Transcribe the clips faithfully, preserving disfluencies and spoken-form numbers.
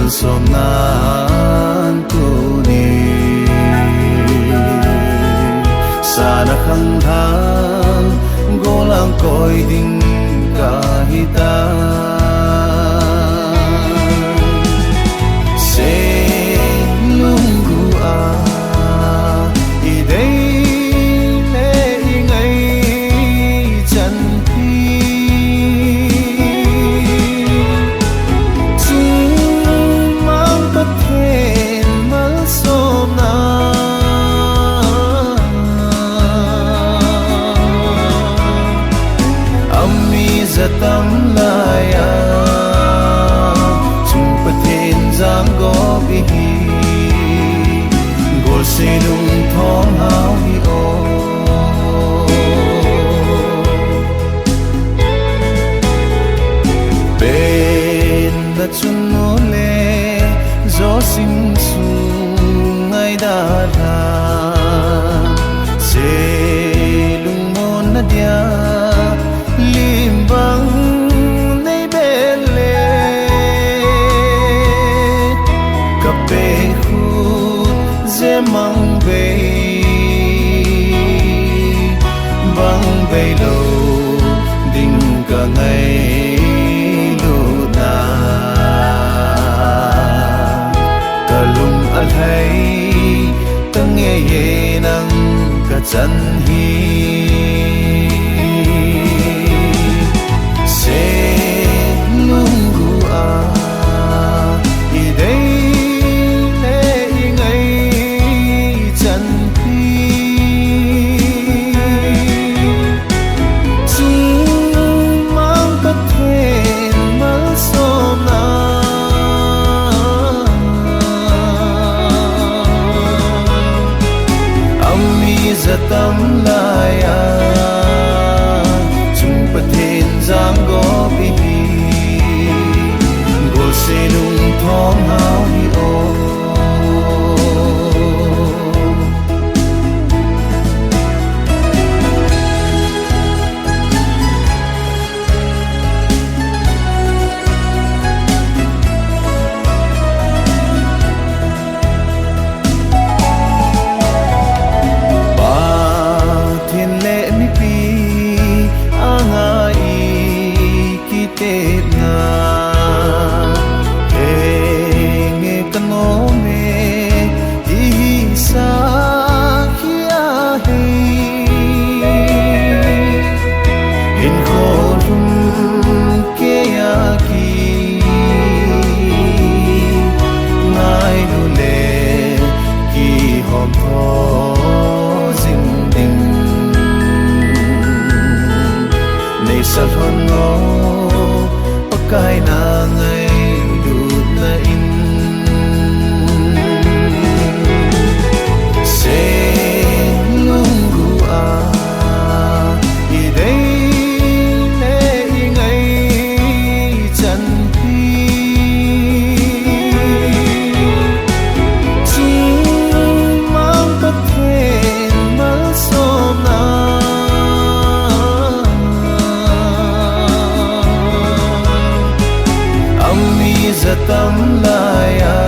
Som nan tuni sana khang thang golang koi ding ka hita. Se lunggu a i dei le i ngai chan hi. Chungmang Pathen malsomna a mi zatam lai a, chung Pathen jangop i hi, golsei lungthom hao hi o. Pen na chun nu le jo sing sung ngai da la, se lungmon na dia lim bang nei bel le, ka pe khut je mang bei, bang bei lo ding ka ngai lu na. Ka lung a lhai ta ngei e nang ka chan hi. Se lunggu a i dei le i ngai chan hi. Chungmang Pathen malsomna a mi zatam lai a, chung Pathen jangop i hi, golsei lungthom hao hi o. Pathen le mipi anga i kitepna, henge ka nom e, ti hi sakhi ahi. Hinkho lhum kei a ki ngailu le kihom tho jing ding. Nei sa lhon o, Pakai na ngailutna in. Se lunggu a i dei le i ngai chan hi. Chungmang Pathen malsomna a mi zatam lai a,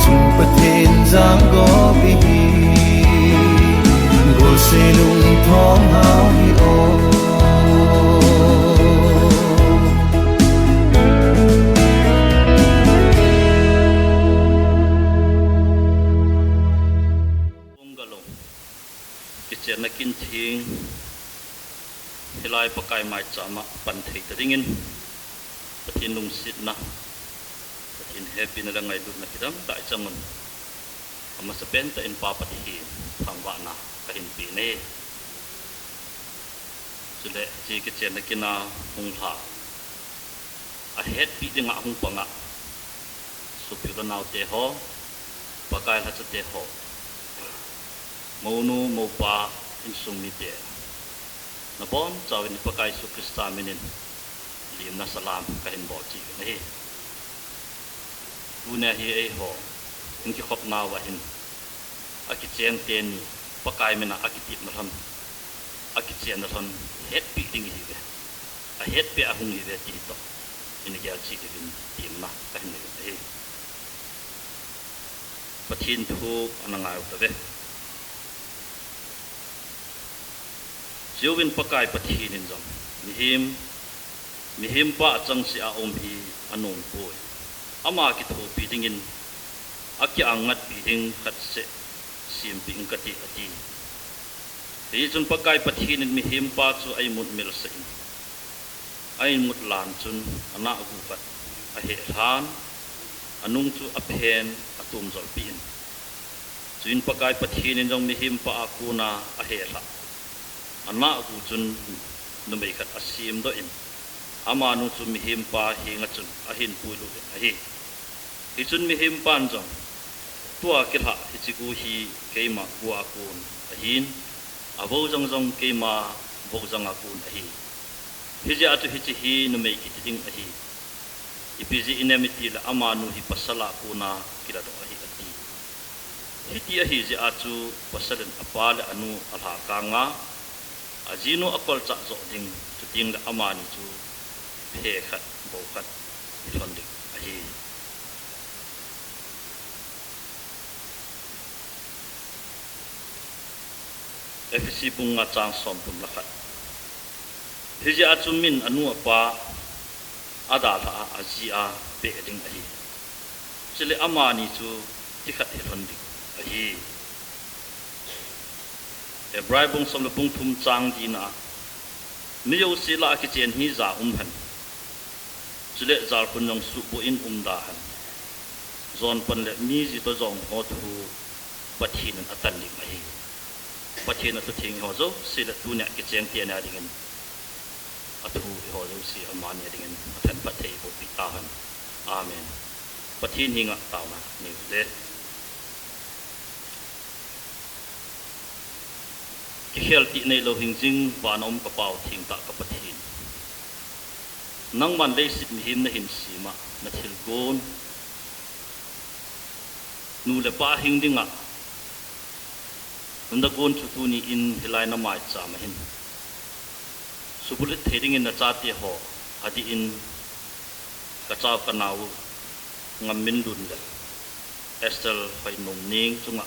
chung Pathen jangop i hi, golsei lungthom hao hi o. Galong, kichenna kin thing, hilai Pakai maicham a pan thei ta dingin, Pathen lungsetna, Pathen hepina le ngailutna kidang dai changun, amasa pen tah in Pa Pathen thangvahna kahin pe e. Chule, hiche kichenna kin a hung lha, ahetpi dinga hung panga, sopi u le nao te ho, Pakai lhacha te ho, mounu, moupa, insung mite, nabon chauvin i Pakai Jesu Christa minin, limna salam kahin bol cheh u ahi. Tunia hi eiho, in kikhop nauva hin, akichen teni, Pakai mina akitepna lhon, akichenna lhon, hetpi ding ihiuve. Ahetpi a hung ihiuve ti toh. ina gelchih diuvin temna kahin nei u ahi. Pathen thu ana ngai u tave. Chujouvin Pakai Pathen in jong, mihem, mihem pa achangseh a um hi anom poi. Ama kithopi dingin, akiang ngatpi ding khat seh sempeh ing kate, ati. Hichun Pakai Pathen in mihem pa chu a-imut melsah in, a-imut lan chun anah gu khat aheh lhan, anung chu aphen atom jolpeh in. Chuin Pakai Pathen in jong mihem pa a kona aheh lhah, anah gu chun numei khat asemdoh in, amanu chu mihem pa henga chun ahin puilut in ahi. Hichun mihem pan jong, tua kilhah hiche gu hi keima gu a kon ahin, avou jang jong keima vou jang a kon ahi. Hijeh a chu hiche hi numei kiti ding ahi. Ipi jeh inem itile amanu hi pasal a kona kiladoh ahi, ati. Hiti ahi jeh a chu pasal in apa le anu alha kang a, ajinu akolchah joh ding, chutengle amani chu phe khat, bou khat hilhon ding ahi. Ephesi bung nga chang somthum le khat. Hijeh a chu min anu apa adalhah a, aji a peh ding ahi. Chule amani chu ti khat hilhon ding ahi. Hebrai bung som le bung thum chang li na, mi jouse lah a kichen hi ja um hen. Chule jalkhun jong suhboh in umda hen. Jonpan le mi ji toh jong ho thu Pathen in atan ding ahi. Pathen athutheng eiho jouse le tunia kicheng teni a dingin, athu eiho jouse amani a dingin athan phatthei eiboh peh tahen. Amen. Pathen henga taona nei u hite. Kikhel tih neilou hingjing vana um ka Pau thengtah ka Pathen. Nangman leiset mihem nahin sem a, nathilgon, nu le pa hing dinga nagon chu tuni in hilai namaicham a hin subulhit thei dingin nachate ho adih in ka chao ka nao Ngamminlun le Esther Hoinomning chunga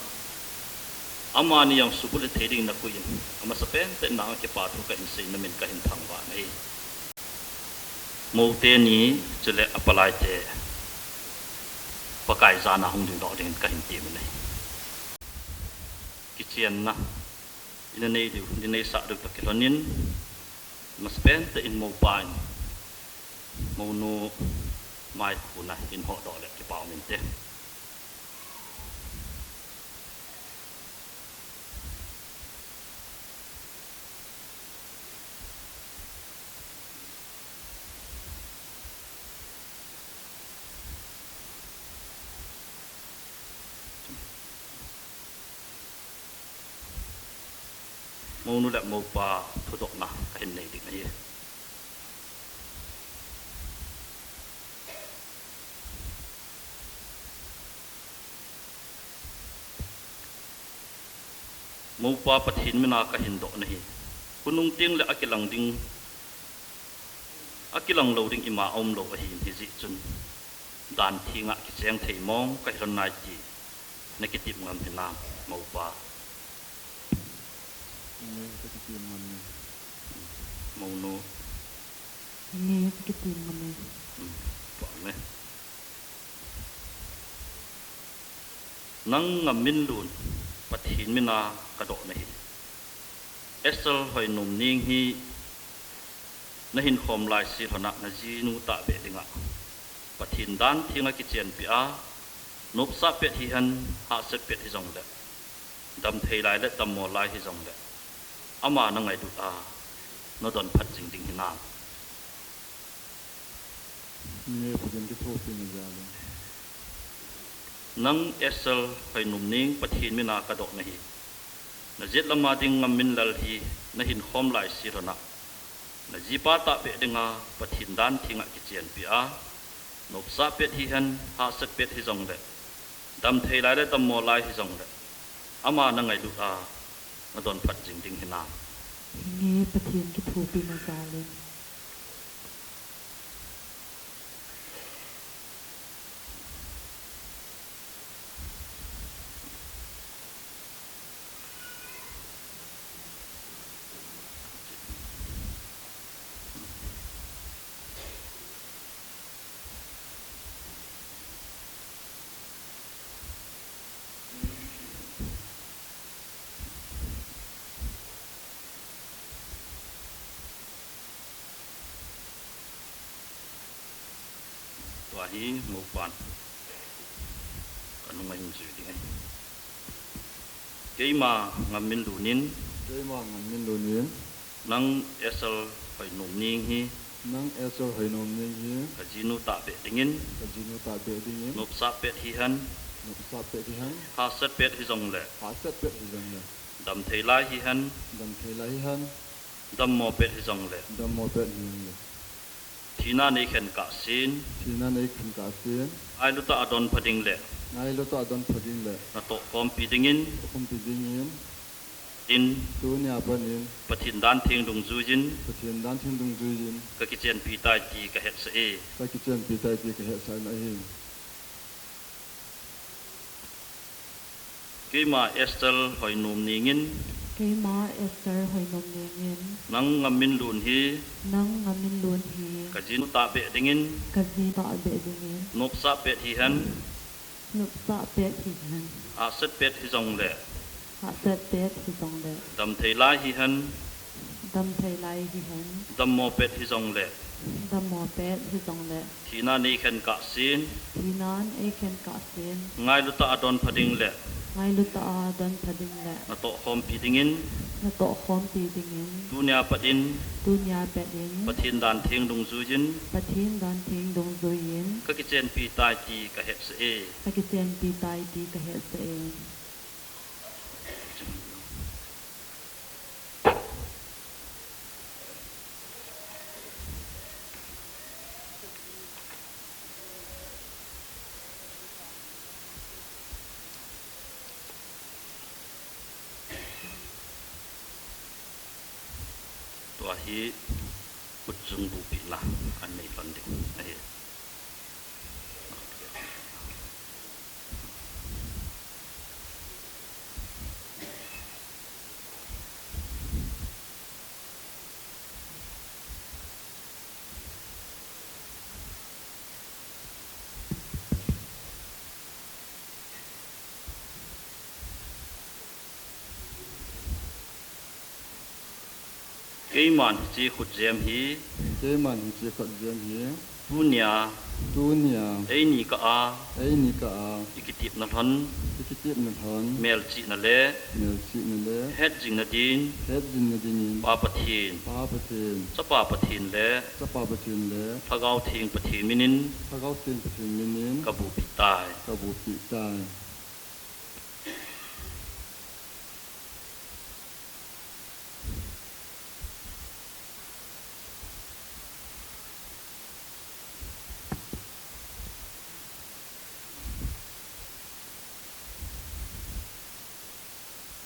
amani jong subulhit thei dingin nakoi in, amasapen tah in nanga kipa thu kahin sei, namin kahin thangvah in ahi. Mou teni chule apalai te Pakai jana hung dingdoh dingin kahin temin ahi. Kichenna ina nei diu, ina neisah diu toh kilhonin, amasapen tah in moupa in mounu mai khu na in hodoh le kipa um inte. Mounu le moupa thudohna kahin nei ding ahi. Moupa Pathen mina kahin doh nahi. Khonung tengle akilang ding, akilang lou ding ima aum lou ahin, hijeh chun dan thenga kicheng thei mong kahilhon nai ti nakitep ngam hinam, moupa? Nge, kakitep ngam e. Mounu? Nge, kakitep ngam e. Hmm, pha e. Nang Ngamminlun, Pathen mina kadoh nahi. Esther Hoinomning hi nahin khom laise lhona najinu tahbeh dinga Pathen dan thenga kichenpi a, nopsah pet hihen, hahsat pet hijongle, damthei lai le dammo lai hijongle, ama nangailut a nadon phat jing ding hinam? Nge, Pathen kithopina jal in. Nang Esther Hoinomning, Pathen mina kadoh nahi. Najet lama ding Ngamminlal hi nahin khom laise lhona, najipa tahbeh dinga Pathen dan thenga kichenpi a, nopsah pet hihen, hahsat pet hijongle, damthei lai le dammo lai hijongle, ama nangailut a nadon phat jing ding hinam? Nge, Pathen kithopina jal in. Hi mopan kanung ahin jui ding ahi. Keima Ngamminlun in. Keima Ngamminlun in. Nang Esther Hoinomning hi. Nang Esther Hoinomning hi. Kajinu tahbeh dingin. Kajinu tahbeh dingin. Nopsah pet hihen. Nopsah pet hihen. Hahsat pet hijongle. Hahsat pet hijongle. Damthei lai hihen. Damthei lai hihen. Dammo pet hijongle. Dammo pet hijongle. Thina neikhen kahsen. Thina neikhen kahsen. Ngailu tah a donpha ding le. Ngailu tah a donpha ding le. Natoh khompi dingin. Khompi dingin. In. Tunia pat in. Pathen dan theng dungjuiyin. Pathen dan theng dungjuiyin. Kakichenpi tai ti kahetsah e. Kakichenpi tai ti kahetsah in ahi. Keima Esther Hoinomning in. Keima Esther Hoinomning in. Nang Ngamminlun hi. Nang Ngamminlun hi. Kajinu tahbeh dingin. Kajinu tahbeh dingin. Nopsah pet hihen. Nopsah pet hihen. Hahsat pet hijongle. Hahsat pet hijongle. Damthei lai hihen. Damthei lai hihen. Dammo pet hijongle. Dammo pet hijongle. Thina neikhen kahsen. Thina neikhen kahsen. Ngailu tah a donpha ding le. Ngailu tah a donpha ding le. Natoh khompi dingin. Natoh khompi dingin. Tunia pat in. Tunia pat in. Pathen dan theng dungjuiyin. Pathen dan theng dungjuiyin. Kakichenpi tai ti kahetsah e. Kakichenpi tai ti kahetsah e. Tua hi khutjung bupina anei lhon ding ahi. Keiman hiche khutjem hi. Keiman hiche khutjem hi. Tunia. Tunia. Eini kah a. Eini kah a. Ikitepna lhon. Ikitepna lhon. Melchihna le. Melchihna le. Hetjingna din. Hetjingna dingin. Pa Pathen. Pa Pathen. Chapa Pathen le. Chapa Pathen le. Lhagao Theng Pathen minin. Lhagao Theng Pathen minin. Kabupi tai. Kabupi tai.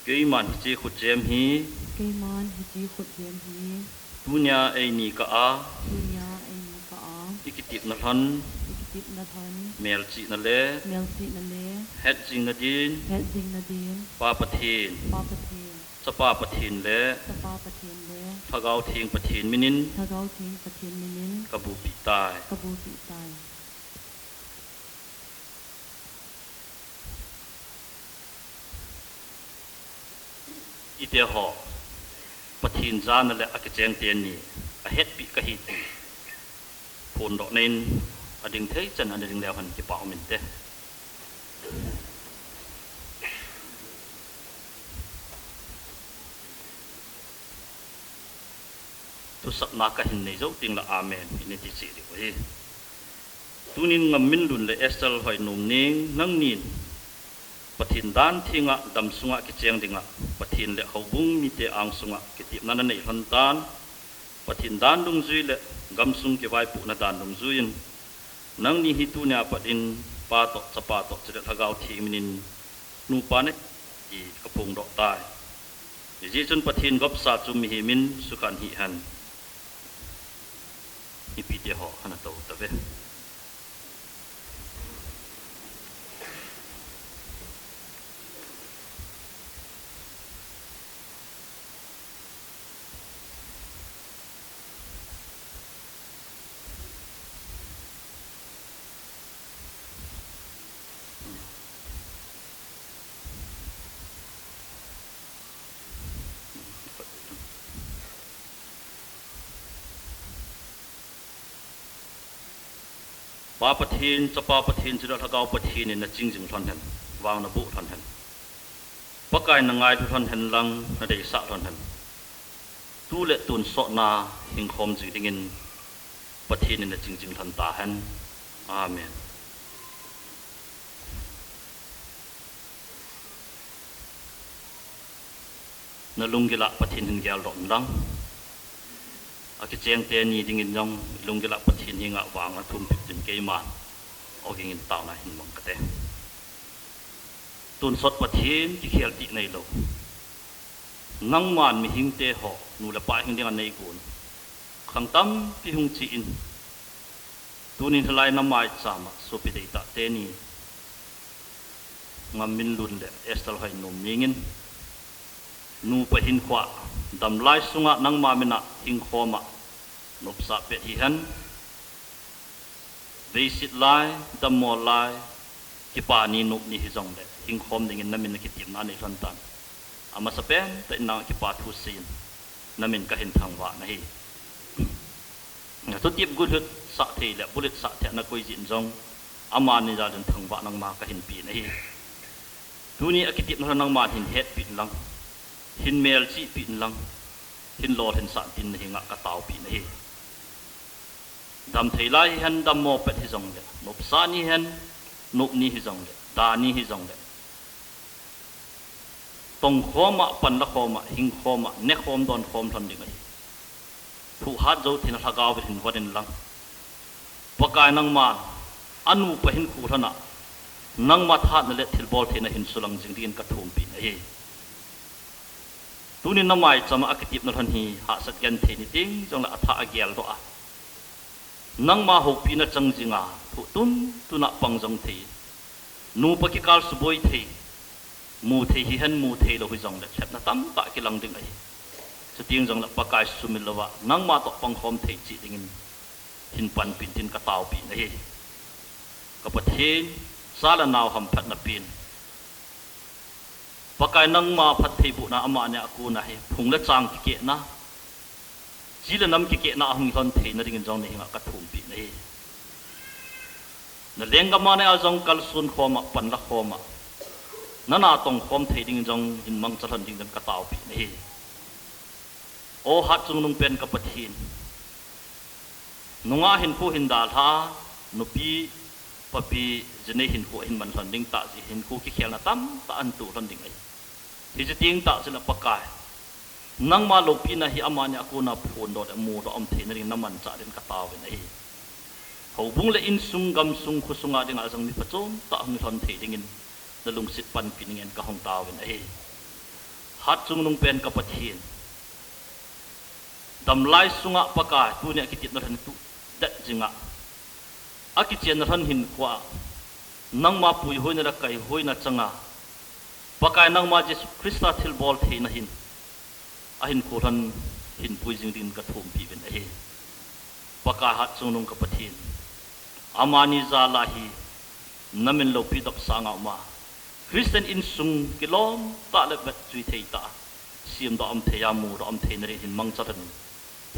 Keiman hiche khutjem hi. Keiman hiche khutjem hi. Tunia eini kah a. Tunia eini kah a. Ikitepna lhon. Ikitepna lhon. Melchihna le. Melchihna le. Hetjingna din. Hetjingna din. Pa Pathen. Pa Pathen. Chapa Pathen le. Chapa Pathen le. Lhagao Theng Pathen minin. Lhagao Theng Pathen minin. Kabupi tai. Kabupi tai. Ite ho, Pathen jana le akicheng teni ahetpi kahi ti phondohna in ading thei chan ana ding leu hen kipa um inte. Thusapna kahin nei jou teng le amen iti cheh diu ahi. Tunin Ngamminlun le Esther Hoinomning, nangnin Pathen dan thenga dam sunga kicheng dinga Pathen le houbung mite ang sunga kitepna nanei lhon tan, Pathen dan dungjui le gamsung kivaipohna dan dungjuiyin, nangni hi tunia pat in Pa toh, Chapa toh, chule Lhagao Theng minin nupa nahi ti kaphongdoh tai. Hijeh chun Pathen gopsa chu mihem in sukhan hih hen. Mipite ho ana tou tave. Pa Pathen, Chapa Pathen, chule Lhagao Pathen in naching jing lhon hen, vang naboh lhon hen. Pakai nangailu lhon hen lang, nadeisah lhon hen. Tu le tonsot na hingkhom jing dingin Pathen in naching jing lhon tahen. Amen. Nalunggil a Pathen hin geldoh in lang. Akicheng teni dingin jong, lunggil a Pathen henga vang athumpeh tin keiman ogin taona hin mang kate. Tonsot Pathen, kikhel ding neilou. Nangman mihingte ho, nu le pa hing dinga neigon. Khang tampi hung chi in. Tunin hilai namaicham a, sopi deitah teni. Ngamminlun le Esther Hoinom mingin. Nupa hinkhoa, damlai sunga nangma mina hingkhoma, nopsa pet hihen. Veiset lai, dammo lai, kipa ni nop ni hijongle, hingkhom dingin namin a kitepna nei lhon tan. Amasapen, tah in nang kipa thu seiyin, namin kahin thangvah nahi. Nathu tep gulut sah thei le, bulut sah thei nakoi jin jong, amani jal in thangvah nangma kahin pe nahi. Tuni a kitepna nangman hin hetpeh in lang, hin melchihpeh in lang, hin lolhin sah tin nahenga kataopeh nahi. Damthei lai hihen dammo pet hijongle, nopsa ni hihen, nop ni hijongle, da ni hijongle. Tongkhoma, panlakhoma, hingkhoma, nekhom donkhom lhon ding ahi. Thuhat jou theina lhagao vil hin von in lang. Pakai nangma, anupa hinkho lhona, nangma thahatna le thilbol theina hin sulang jing dingin kathumpeh nahi. Tunin namaicham a kitepna lhon hi hahsat genthei ni ding jongle athah a geldoh a. Nangma houpina chang jinga, thoh tun tuna pang jong thei. Nupa kikal suboi thei. Mu thei hihen mu theilou hijongle, lhepna tamtah kilang ding ahi. Chuteng jongle Pakai sumil louva, nangma toh pangkhom thei cheh dingin, hin panpeh in tin kataopeh nahi. Ka Pathen, cha le nao hamphatna pen. Pakai nangma phattheibohna amani a kona hi, phung le chang kikehna, chi le nam kikehna ahung lhon theina dingin jong nahenga kathumpeh nahi. Nalenggam a nei a jong kalson khoma, panla khoma, nana tongkhom thei dingin jong hin mangcha lhon dingin kataopeh nahi. O Hatchungnung pen ka Pathen. Nungah hinkho hin dalha, nupi, papi, jinei hinkho hin man lhon ding tah jeh, hinkho kikhelna tamtah ahin toh lhon ding ahi. Hiche teng tah jeh a Pakai, nangma loupina hi amani a kona phondoh le mudoh aum theina dingin namanchah dingin kataovin ahi. Houbung le insung, gamsung, khosunga dinga jong mi phachom tah hung lhon thei dingin nalungset panpi dingin kahung taovin ahi. Hatchungnung pen ka Pathen. Damlai sunga Pakai, tunia kitepna lhon tudet jinga, akichenna lhon hinkhoa, nangma puihoina le kaihoina changa, Pakai nangma Jesu Christa thilbol theina hin, ahinkho lhon hin pui jing dingin kathumpeh uvin ahi. Pakai Hatchungnung ka Pathen, amani jal a hi, namin loupi dopsanga uma, Christian insung kilom tah le vetjui thei tah, semdoh aum thei a, mudoh aum theina dingin hin mangcha lhon in,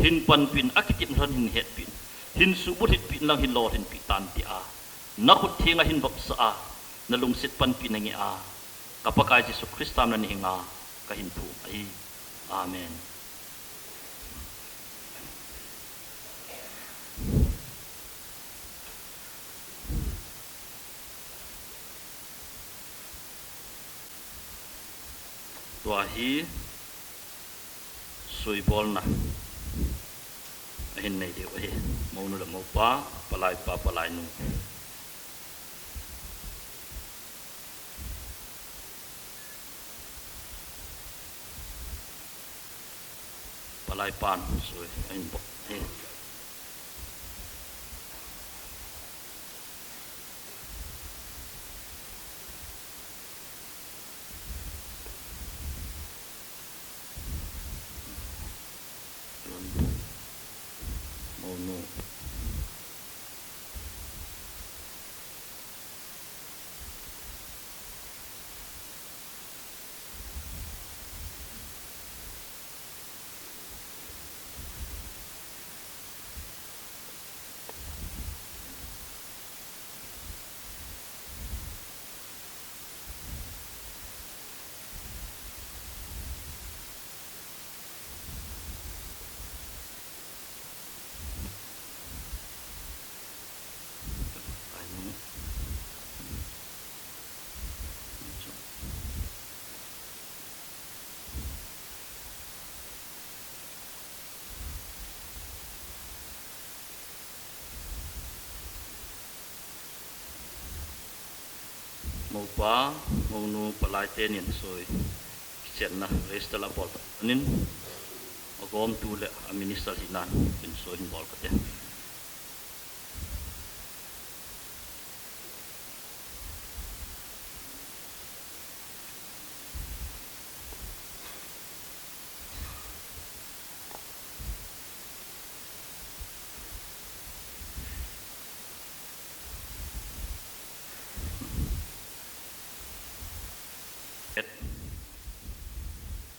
hin panpin, akitepna lhon hin hetpin, hin suhbulhitpin lang hin lolhinpeh tan tia, nakhut thenga hin vopsa a, nalungset panpi nange a, ka Pakai Jesu Christa mina nahenga kahin thum ahi. Amen. Tua hi suibolna ahin nei diu ahi. Mounu le moupa, palai pa, palai nu. Palai pan sui ahin bol ahi. Mounu. Upa, Monu Palai tenin soi kichenna register la bol ta anin, agomtu le a minister hinan kin soi hin bol kate.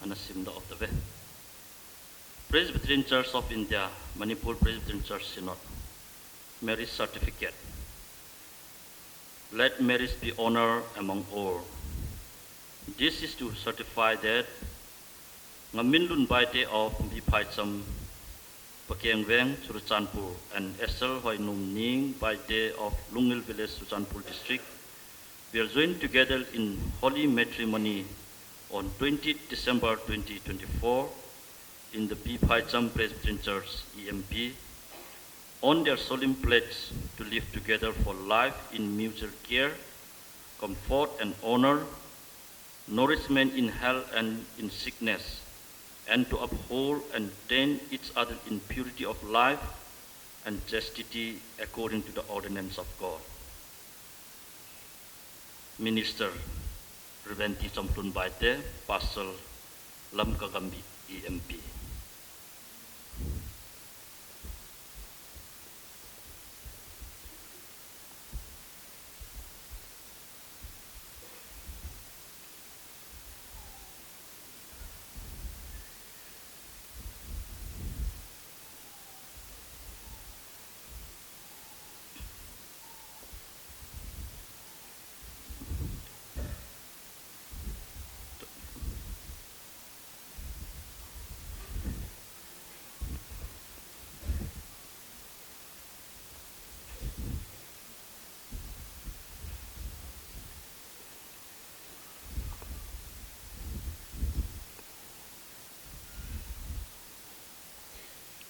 Ana simdoh tave. Presbyterian Church of India, Manipur Presbyterian Church Synod, marriage certificate. Let marriage be honored among all. This is to certify that Ngaminlun Baite of Biphaicham, Pakengveng, Churachandpur, and Esther Hoinumning Baite of Lungil Village, Churachandpur District, were joined together in holy matrimony on twentieth December twenty twenty-four in the Biphaicham Presbyterian Church, E M P, on their solemn pledge to live together for life in mutual care, comfort and honor, nourishment in health and in sickness, and to uphold and tend each other in purity of life and chastity according to the ordinance of God. Minister, Reverend T Chomlun Baite, Pastor, Lamka Gambih, E M P.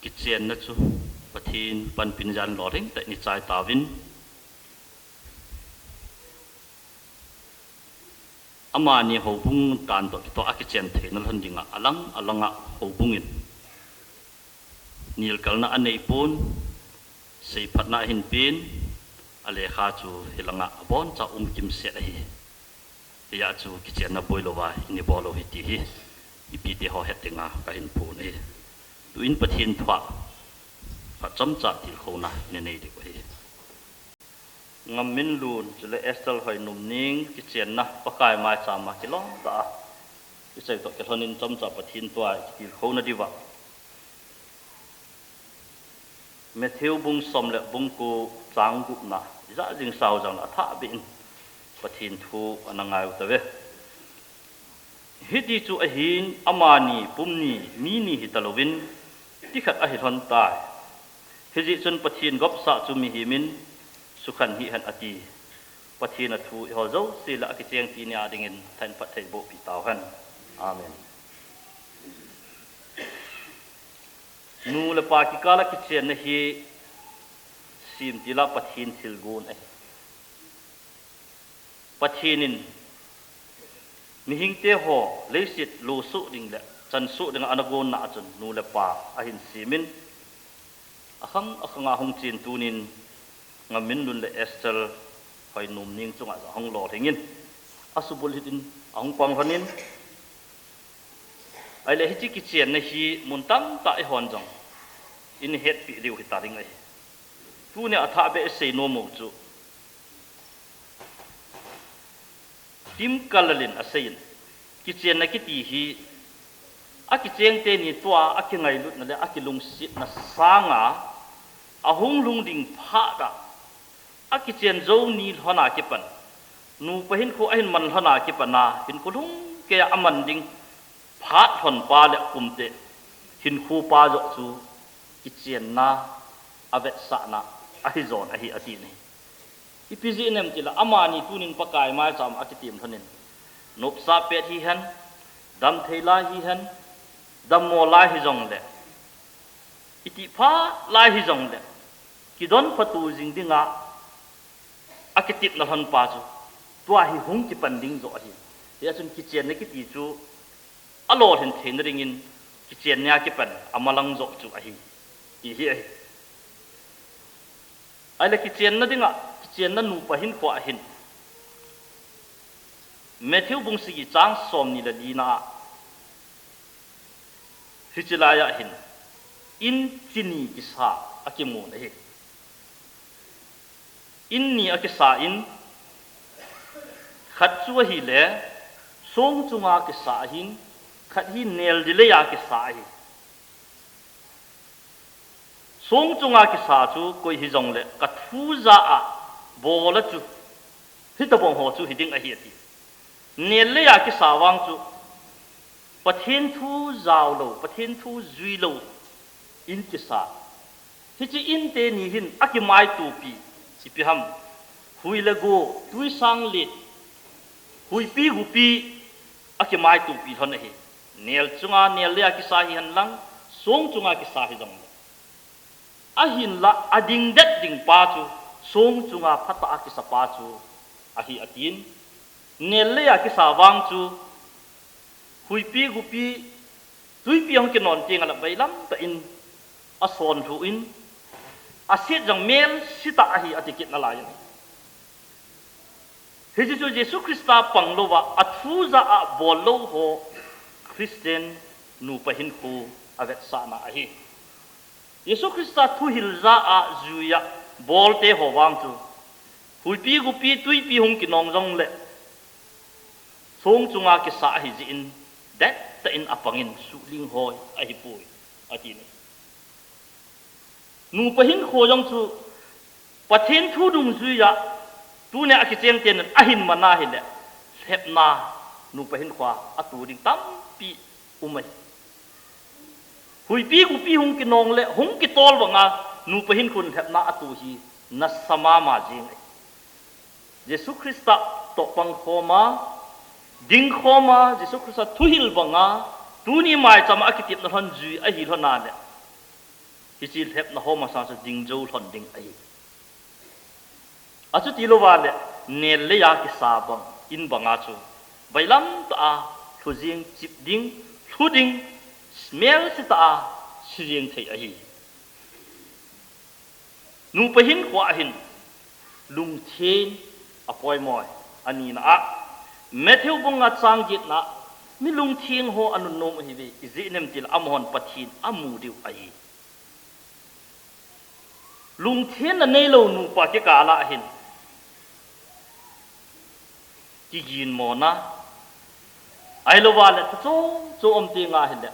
Kichenna chu Pathen panpina jal in lolhing tah in ichai tauvin. Amani houbung dan toh kitoh a kichen theina lhon dinga alang alanga houbung in nilkalna anei pon, seiphatna ahin pen, alekha chu hilanga aboncha um kimset ahi. Hijeh chun kichenna boi louva ini bol lou hi ti hi, ipite ho het dinga kahin phon ahi. Tuin Pathen thua khat chomcha tilkhouna ini nei diu ahi. Ngaminlun chule Esther Hoinumning kichenna Pakai maicham a kilom tah a ichai toh kilhon in chomcha Pathen thua kitilkhouna diuva. Matthew bung som le bung ko chang gupna, ijat jing sao jong le athah beh in Pathen thu ana ngai u tave. Hiti chu ahin amani pum ni, mi ni hita louvin, ti khat ahi lhon tai. Hijeh chun Pathen gopsa chu mihem in sukhen hih hen ati. Pathen a thu eiho jouse le akicheng teni a dingin thain phatthei boh pi tau hen. Amen. Nu le pa kikal a kichenna hi semtil a Pathen thilgon ahi. Pathen in mihingte ho leiset losuh ding le chansuh dinga ana gonna a chun nu le pa ahin semin, akhang akhanga hung chen tunin Ngaminlun le Esther Hoinumning chunga jong ahung lolhingin, asubulhit in ahung pang lhonin, ahile hiche kichenna hi mun tamtah ihon jong ini hetpeh diu hita ding ahi. Tunia athah beh isei nom u chu Tim Keller in aseiyin, kichenna kiti hi akicheng teni tua akingailutna le akilungsetna sanga ahung lhung ding phat a, akichen jou ni lhona kipan, nupa hinkho ahin man lhona kipan a, hinkho lhung keiya aman ding phat lhon pa le kum teh hinkho pa joh chu kichenna avetsahna ahi jon ahi ati ahi. Ipi jeh inem tile amani tunin Pakai maicham a akitem lhonin, nopsah pet hihen, damthei lai hihen, dammo lai hijongle, itih phat lai hijongle, kidonphatu jing dinga akitepna lhon pa chu Tua hi hung kipan ding joh ahi. Hia chun kichenna kiti chu alolhin theina dingin kichenna a kipan amalang joh chu ahi, ti hi ahi. Ahile kichenna dinga, kichenna nupa hinkhoa hin Matthew bung sagi chang somni le lina a hiche laiya hin in chi ni kisa akimun ahi. In ni akisa in, khat chu ahile song chunga kisa ahin, khat hi nel di leiya kisa ahi. Song chunga kisa chu koi hijongle ka thu ja a bol a chu hitobang ho chu hiding ahi ati. Nel leiya kisa vang chu Pathen thu jaolou, Pathen thu juilou in kisa. Hiche in teni hin akimaitopi, ipi ham, hui le go, twi sang let, huipi gupi akimaitopi lhon ahi. Nel chunga, nel leiya kisa hihen lang, song chunga kisa hijongle. Ahinla adingdet ding pa chu, song chunga phatah a kisa pa chu ahi atin. Nel leiya kisa vang chu, huipi gupi, twipi ahung kinon tengle vailam tah in asonlhu in, aset jong melse tah ahi ati kit nalai in. Hiche chu Jesu Christa panglouva athu ja a bollou ho Christian nupa hinkho avetsahna ahi. Jesu Christa thuhil ja a juiya bolte ho vang chu, huipi gupi twipi hung kinong jongle song chunga kisa ahijeh in, dettah in apangin suhling hoi ahipoi, ati ne. Nupa hinkho jong chu Pathen thu dungjuiya tunia kicheng tenin ahin mana hile, lhepna nupa hinkhoa ato ding tampi um ahi. Huipi gupi hung kinong le hung kitol banga nupa hinkhon lhepna ato hi nasa mama jeng ahi. Jesu Christa toh pangkhoma, dingkhoma, Jesu Christa thuhil banga tuni maichama akitepna lhon jui ahi lhona le, hiche lhepna ho masa chu dingjou lhon ding ahi. Achuti louva le, nel leiya kisa bang in banga chu vailam tah a lhu jeng, chip ding, lhu ding, melse tah a si jeng thei ahi. Nupa hinkhoa hin lungtheng apoimo e. Anina a, Matthew bung nga chang getna, mi lungtheng ho anunnom ahiuve, ijeh inem itile amahon Pathen amu diu ahi. Lungthenna neilou nupa kikala hin kiginmona, ahilouva le thu chom chom um tenga hile,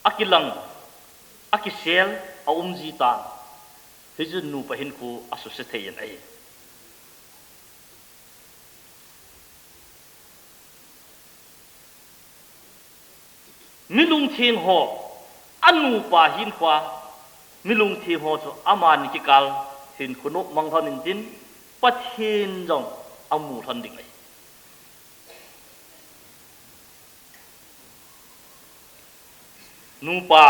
akilang, akisel, aumji tan. Hichun nupa hinkho asuse thei in ahi. Mi lungtheng ho, anupa hinkhoa mi lungtheng ho chu amani kikal hinkho nop mang lhon intin, Pathen jong amu lhon ding ahi. Nupa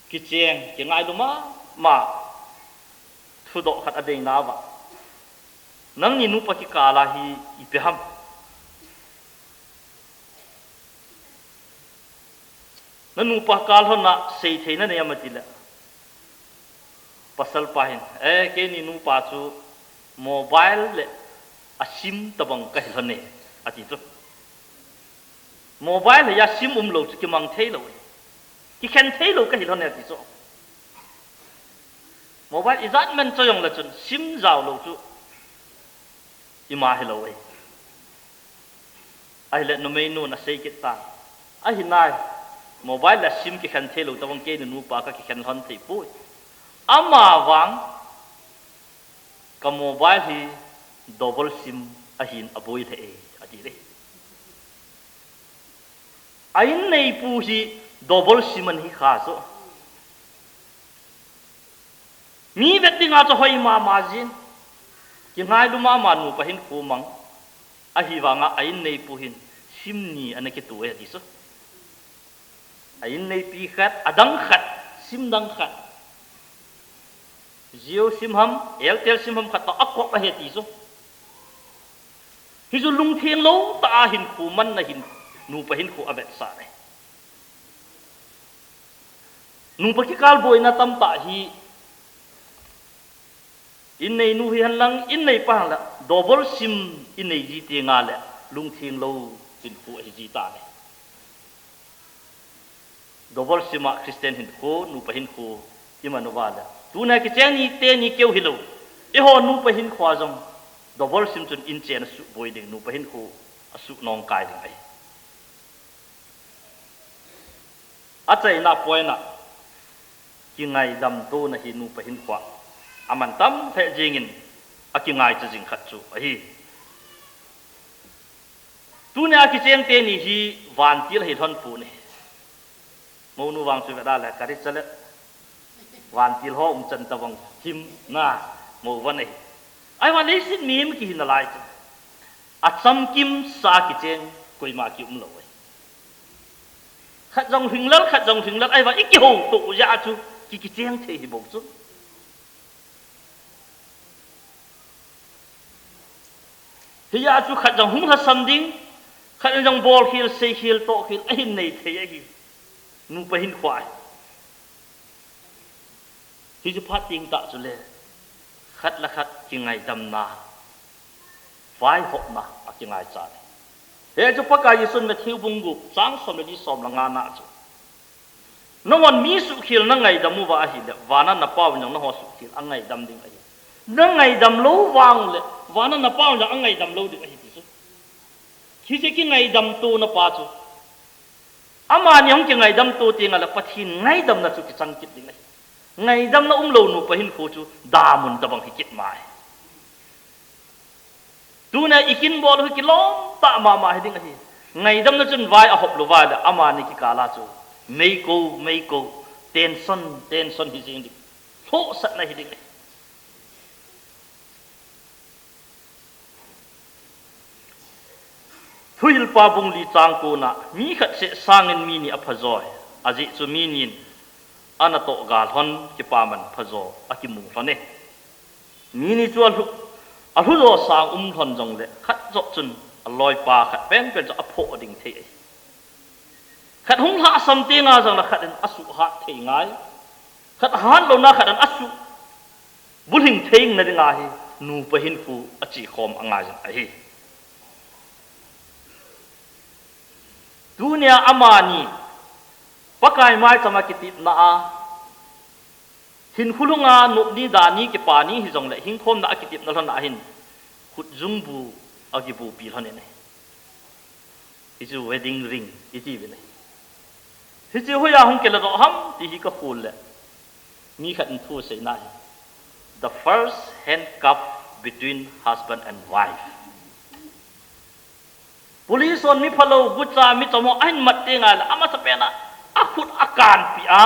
kicheng, kingailu mama thudoh khat adeina uva, nangni nupa kikala hi ipi ham? Na nupa kal lhona seithei nanei am atile, pasalpa hin, eh, keini nupa chu mobile le a sim tobang kahi lhon e, ati chu. Mobile hi a sim umlou chu kimang theilou e, kikhen theilou kahi lhon e, ati chu. Mobile ijat man choi jongle chun sim jaolou chu ima hilou e. Ahile numeinun asei kit tan, ahinai, mobile le sim kikhen theilou tobang keini nupa kakikhen lhon theipoi. Amavang ka mobile hi double sim ahin aboi lheh e, ati le. A inneipu hi double sim ana hikha chu. Mi vet dinga chu hoi mama jin, kingailu mama nupa hinkho mang, ahivanga a inneipu hin sim ni ana kito e, ati chu. A inneipi khat, adang khat, sim dang khat. Jio sim ham, Airtel sim ham khat toh akop ahi ti chu. Hichu lungtheng lou tah a hinkho manna hin, nupa hinkho avetsah ahi. Nupa kikal boina tamtah hi, inneinu hihen lang, inneipa hen lang, double sim inei ji teng le, lungtheng lou hinkho ahi ji tai. Double sim a Christian hinkho, nupa hinkho, iman uva le. Tuna kicheng ni teni keu hilou. Eiho nupa hinkho a jong, double sim chun inchen asuh boi ding, nupa hinkho asuh nong kai ding ahi. Achaina poina, kingaidam tona hi nupa hinkho a, aman tam lheh jingin, akingaicha jing khat chu ahi. Tuna kicheng teni hi vantil hi lhon pon ahi. Mounu vang chu veda le, kari chale. Vantil ho umchan tabang him na, mo van ahi. Ahivang leiset mihem kihi nalai chu. Achamkimsa kicheng, koima kium lou ahi. Khat jong hringlel, khat jong hringlel, ahivang ikihouto jeh a chu, ki, kicheng thei hi bou chu. Hijeh a chu khat jong hung lhasam ding, khat jong bolkhel, seikhel, tohkhel, ahin nei thei ahi. Nupa hinkho ahi. Hichu phat teng tah chule, khat le khat kingaidamna, vaihopna, akingaicha ahi. Hichu Pakai Jesun Matthew bung gup, chang som le li, som le nga na chu. Nanghon mi suhkhel nangaidam uva ahile, vana napauvin jong nangho suhkhel angaidam ding ahi. Nangaidam lou vang ule, vana napauvin jong angaidam lou ding ahi ti chu. Hiche kingaidam tona pa chu, amani hung kingaidam to teng le Pathen ngaidamna chu kichang kit ding ahi. Ngaidamna umlou nupa hinkho chu damun tabang hi kit mai. Tuna ikin bol u hi kilom tah mama hi ding ahi. Ngaidamna chun vai ahop lou va le, amani kikal a chu meiko, meiko, tension, tension hi jing ding. Lhohsahna hi ding ahi. Thuhilpa bung li chang ko na, mi khat seh sangin mi ni aphajoi, ajeh chu mi ni in anatoh ga lhon kipaman phajo akimu lhon e. Mi ni chu alhu, alhujo sang um lhon jongle, khat joh chun aloipa khat penpen chu aphoh ding thei ahi. Khat hung lhahsam teng a jongle khat in asuhhat thei ngai. Khat hat louna khat in asuh bulhing thei na ding ahi, nupa hinkho achekhom angai jing ahi. Tunia amani, Pakai maicham a kitepna a, hinkho lunga nopni dani kipani hijongle, hingkhomna a kitepna lhon a hin, khutjungbu akibupi lhon in ahi. Hichu wedding ring iti uvin ahi. Hichu hoiya hung kiladoh ham ti hi kakhol le, mi khat in thu aseina ahi. The first handcuff between husband and wife. Police hon mi phalou, gucha, mi chom ho ahin mat teng le, amasapen a, akhut akanpi a,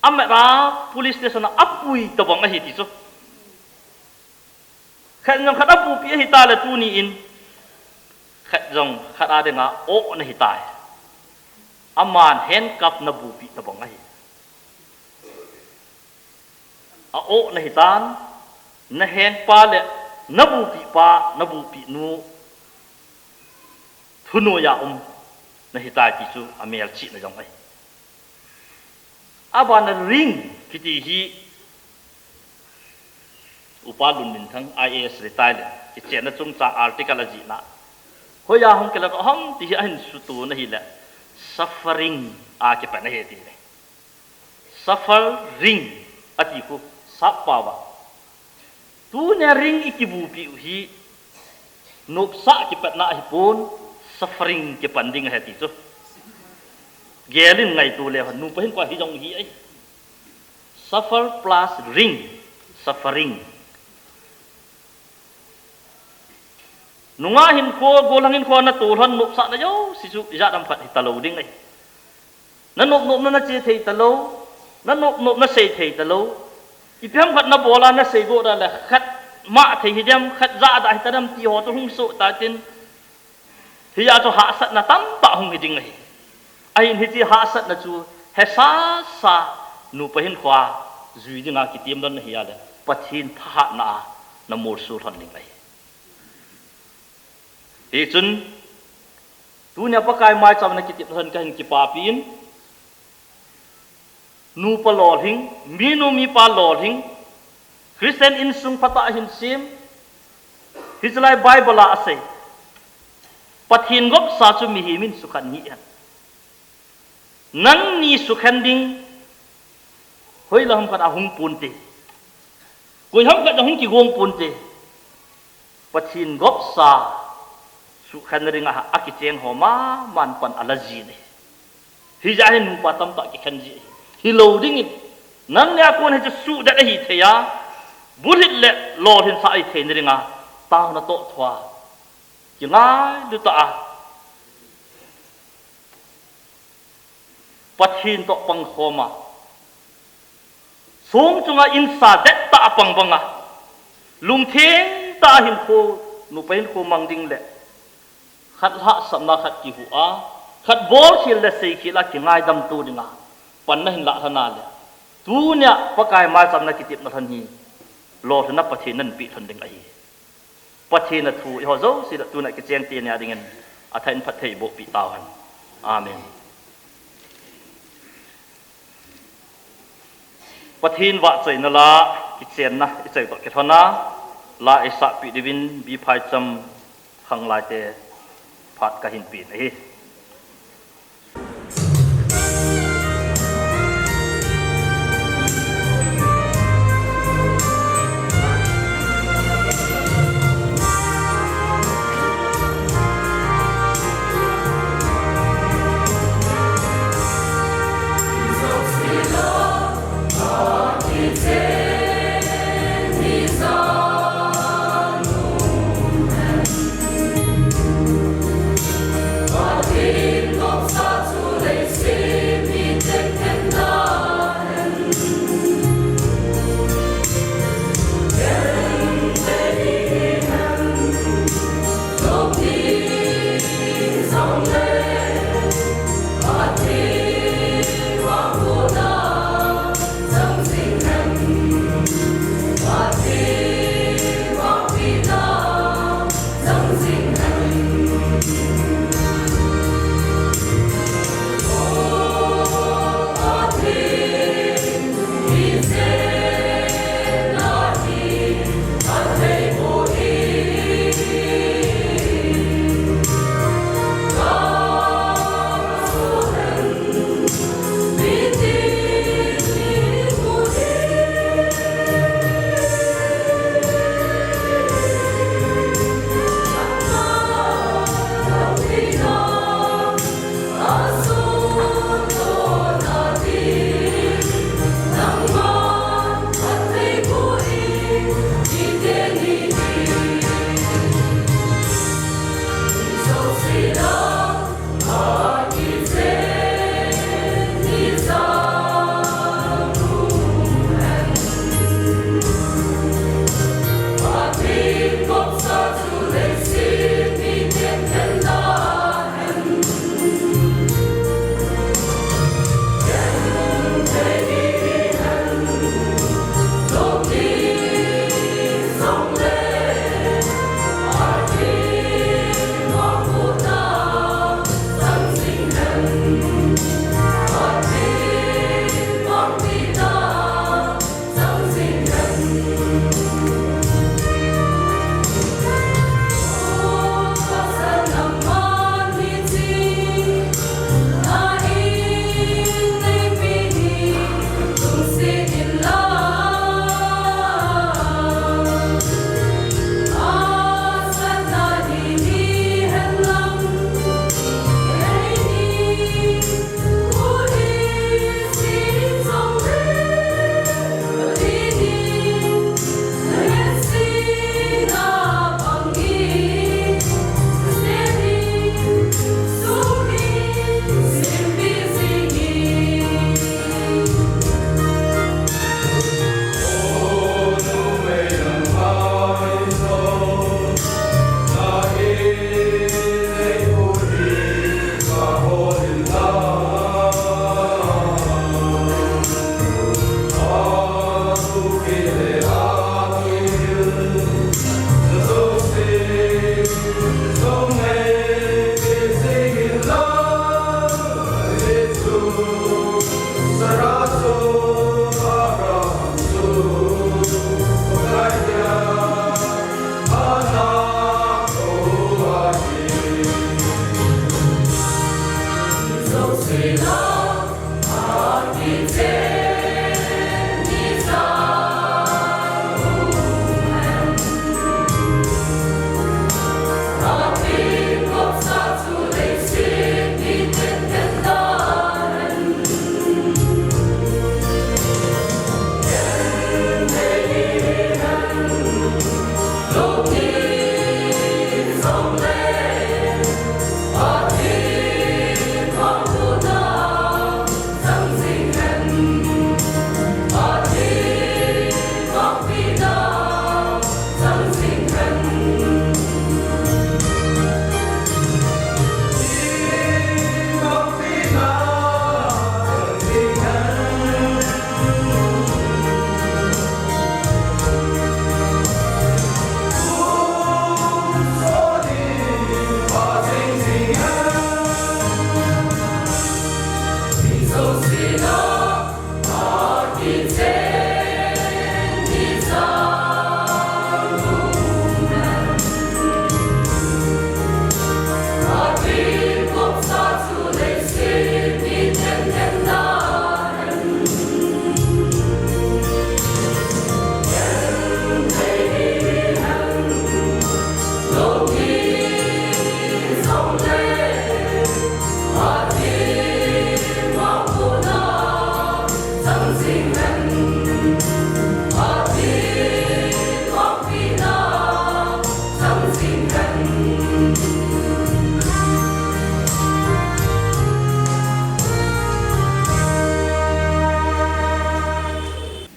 amat a, police station a apui tabang ahi ti chu. Khat jong khat abupi ahi ta le tuni in, khat jong khat a dinga o nahi tai. Aman handcuff nabupi tabang ahi. A o nahi tan, nahengpa le nabupipa, nabupinu, thunoiya um nahi tai ti chu amelchihna jong ahi. Abana ring kiti hi Upa Lunminthang I A S retire le, kichenna chungchang article ajihna. Hoiya hung kiladoh ham ti hi ahin suto na hile, suffering a kipan ahi ti le. Suffering ati khu sap pao va. Tunia ring ikibupi u hi, nopsah kipatna ahipon, suffering kipan ding ahi ti chu. Gel in ngaito le hon, nupa hinkho hi jong hi ahi. Suffer plus ring, suffering. Nungah hinkho, gollhang hinkho natoh lhon nopsahna jouse chu ijat ham khat hitalou ding ahi. Nanop nopna nache thei talou, nanop nopna sei thei talou. Ipi ham khat nabol a nasei go da le khat mah thei hi dem, khat jah da hita dem ti ho chu hung soh ta tin. Hia chu hahsatna tamtah hung hi ding ahi. Ahin hiche hahsatna chu hesasa nupa hinkho a Jui dinga kitem lhon nahi a le, Pathen thahatna a namolso lhon ding ahi. Hichun, tunia Pakai maicham na kitepna lhon kahin kipapi in, nupa lolhing, minu mipa lolhing, Christian insung phatah hin sem, hiche lai Bible a asei, Pathen gopsa chu mihem in sukhen hih hen. Nangni sukhen ding, hoilai ham khat a hung ponte. Koi ham khat a hung kigong ponte. Pathen gopsa sukhen dinga akicheng ho maman pan ala ji ahi. Hijeh hin nupa tamtah kikhen ji ahi. Hilou dingin, nangni a kon hichu suhdet ahi thei a, bulhit le lolhinsa ahi theina dinga, taona toh thua, kingailu tah a Pathen toh pangkhom a, song chunga insa det tah a pang banga, lungtheng tah a hinkho, nupa hinkho mang ding le, khat hahsatna khat kihuh a, khat bolkhel le seikhel a kingaidam to dinga pan nahin lah lhon a le, tunia Pakai maicham na kitepna lhon hi, lolhinna Pathen in napeh lhon ding ahi. Pathen a thu eiho jouse le tunia kicheng teni a dingin athah in phatthei bohpeh tauhen. Amen. Pathen vahchoina la kichenna ichoi toh kilhon a, la eisahpeh diuvin B. Phaicham khanglaite phat kahin pen ahi.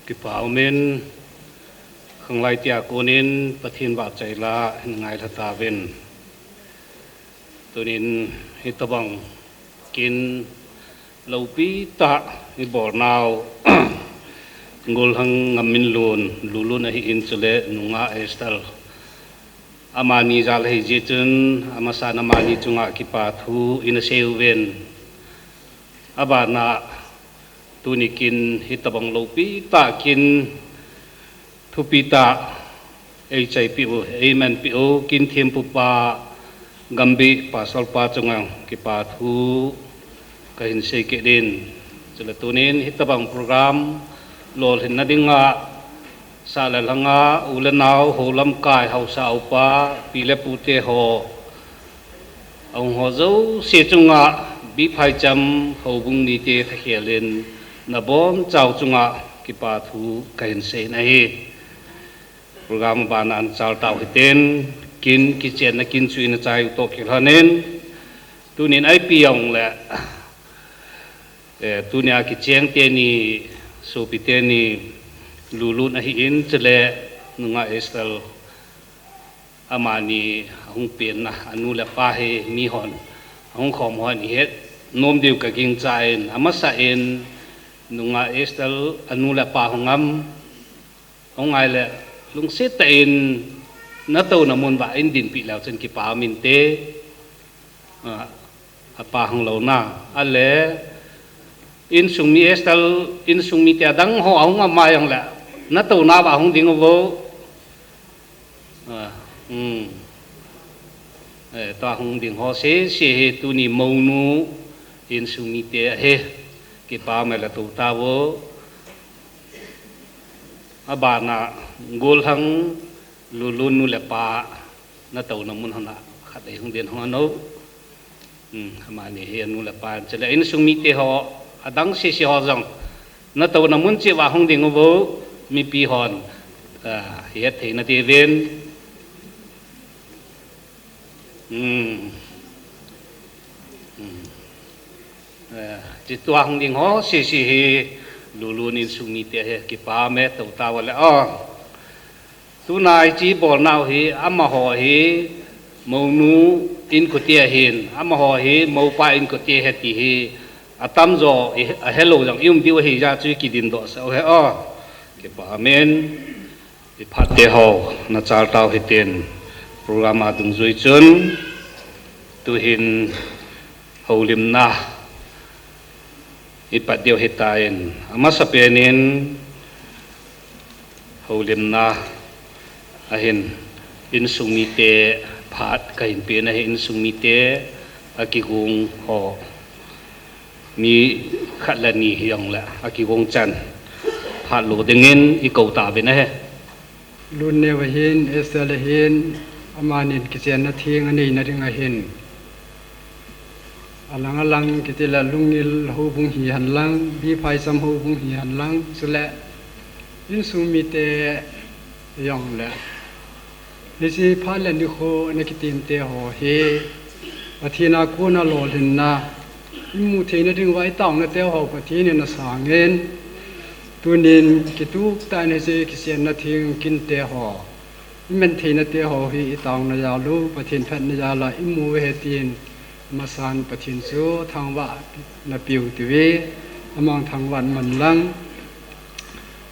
Kipa umin, khanglai tia konin Pathen vahchoi la hin ngailha tauvin. Tunin hitabang kin loupi tah ibolnau Golhang Ngamminlun, Lulun ahin, chule nungah Esther, amani jal ahi jeh chun, amasan amani chunga kipa thu ina sei uvin. Abana tuni kin hitabang loupi tah kin thupi tah eichaipi u, eimanpi u, kin thempu pa Gambih Pastor pa chunga kipa thu kahin sei kit in. Chule tunin hitabang program lolhinna dinga sah le lhanga u le nao, hou lamkai, haosa upa, pi le pute ho, ahung ho jouse chunga, Biphaicham houbung mite thakhel in nabonchau chunga kipa thu kahin sei in ahi. Program abana ana chal tau hitin, kin kichenna kin chu ina chai u toh kilhonin, tunin ipi jongle, eh, tunia kicheng teni, sopi teni, Lulun ahin, chule nungah Esther, amani ahung penna anu le apa hi mihon ahung khom hon ihet nom diu kagingchan, amasan nungah Esther anu le apa hung am, hung ngai le lungset tah in natouna mun uva eidinpi leu chun kipa um inte. Ah, apa hung louna. Ale, insung mi Esther, insung mite adang ho ahung am jongle, natouna uva hung ding uvo. Ah, hmm. Eh, tua hung ding ho sese hi tuni mounu insung mite ahi. Kipa um e, la tou tauvo. Abana Golhang Lulun nu le pa natouna mun hon a khat ei hung den hon o. Hmm, amani hi anu le apa chule insung mite ho, adang sese ho jong natouna mun cheh uva hung ding uvo, mipi hon, ah, hetthei na diuvin. Hmm. Hmm. Eh, hiche tua hung ding ho sese hi Lulun insung mite ahi, kipa um e, tou tauvo le o. Tuna hiche bolnau hi, amaho hi, mounu inkote ahin, amaho hi, moupa inkote ahi ti hi, atamjo, i, ahelou jong i um diu ahi jeh chun kidindoh sah u ahi o. Kipa um in, iphat te ho, na chal tau hitin, program a dungjui chun, tuhin, houlimna, ipat diu ahitan, amasapen in, houlimna ahin, insung mite phat kahin pen ahi, insung mite akigong ho, mi khat le ni hijongle akigong chan phat lo dingin ikou tauvin ahi. Lunneo ahin, Esther ahin, amanin kichenna theng aneina ding ahin. Alang alang kiti le Lunggil houbung hihen lang, Biphaicham houbung hihen lang, chule insung mite jongle Hiche phat le nikho ana kitem te ho hi Pathen a kona lolhinna imu theina diuva itaona te ho Pathen in asangin, tunin kitup tah in hiche kichenna theng kin te ho, iman theina te ho hi itaona jal u Pathen phatna jal a imu uve tin, amasan Pathen chu thangvah napeu tiuve, amang thangvah man lang.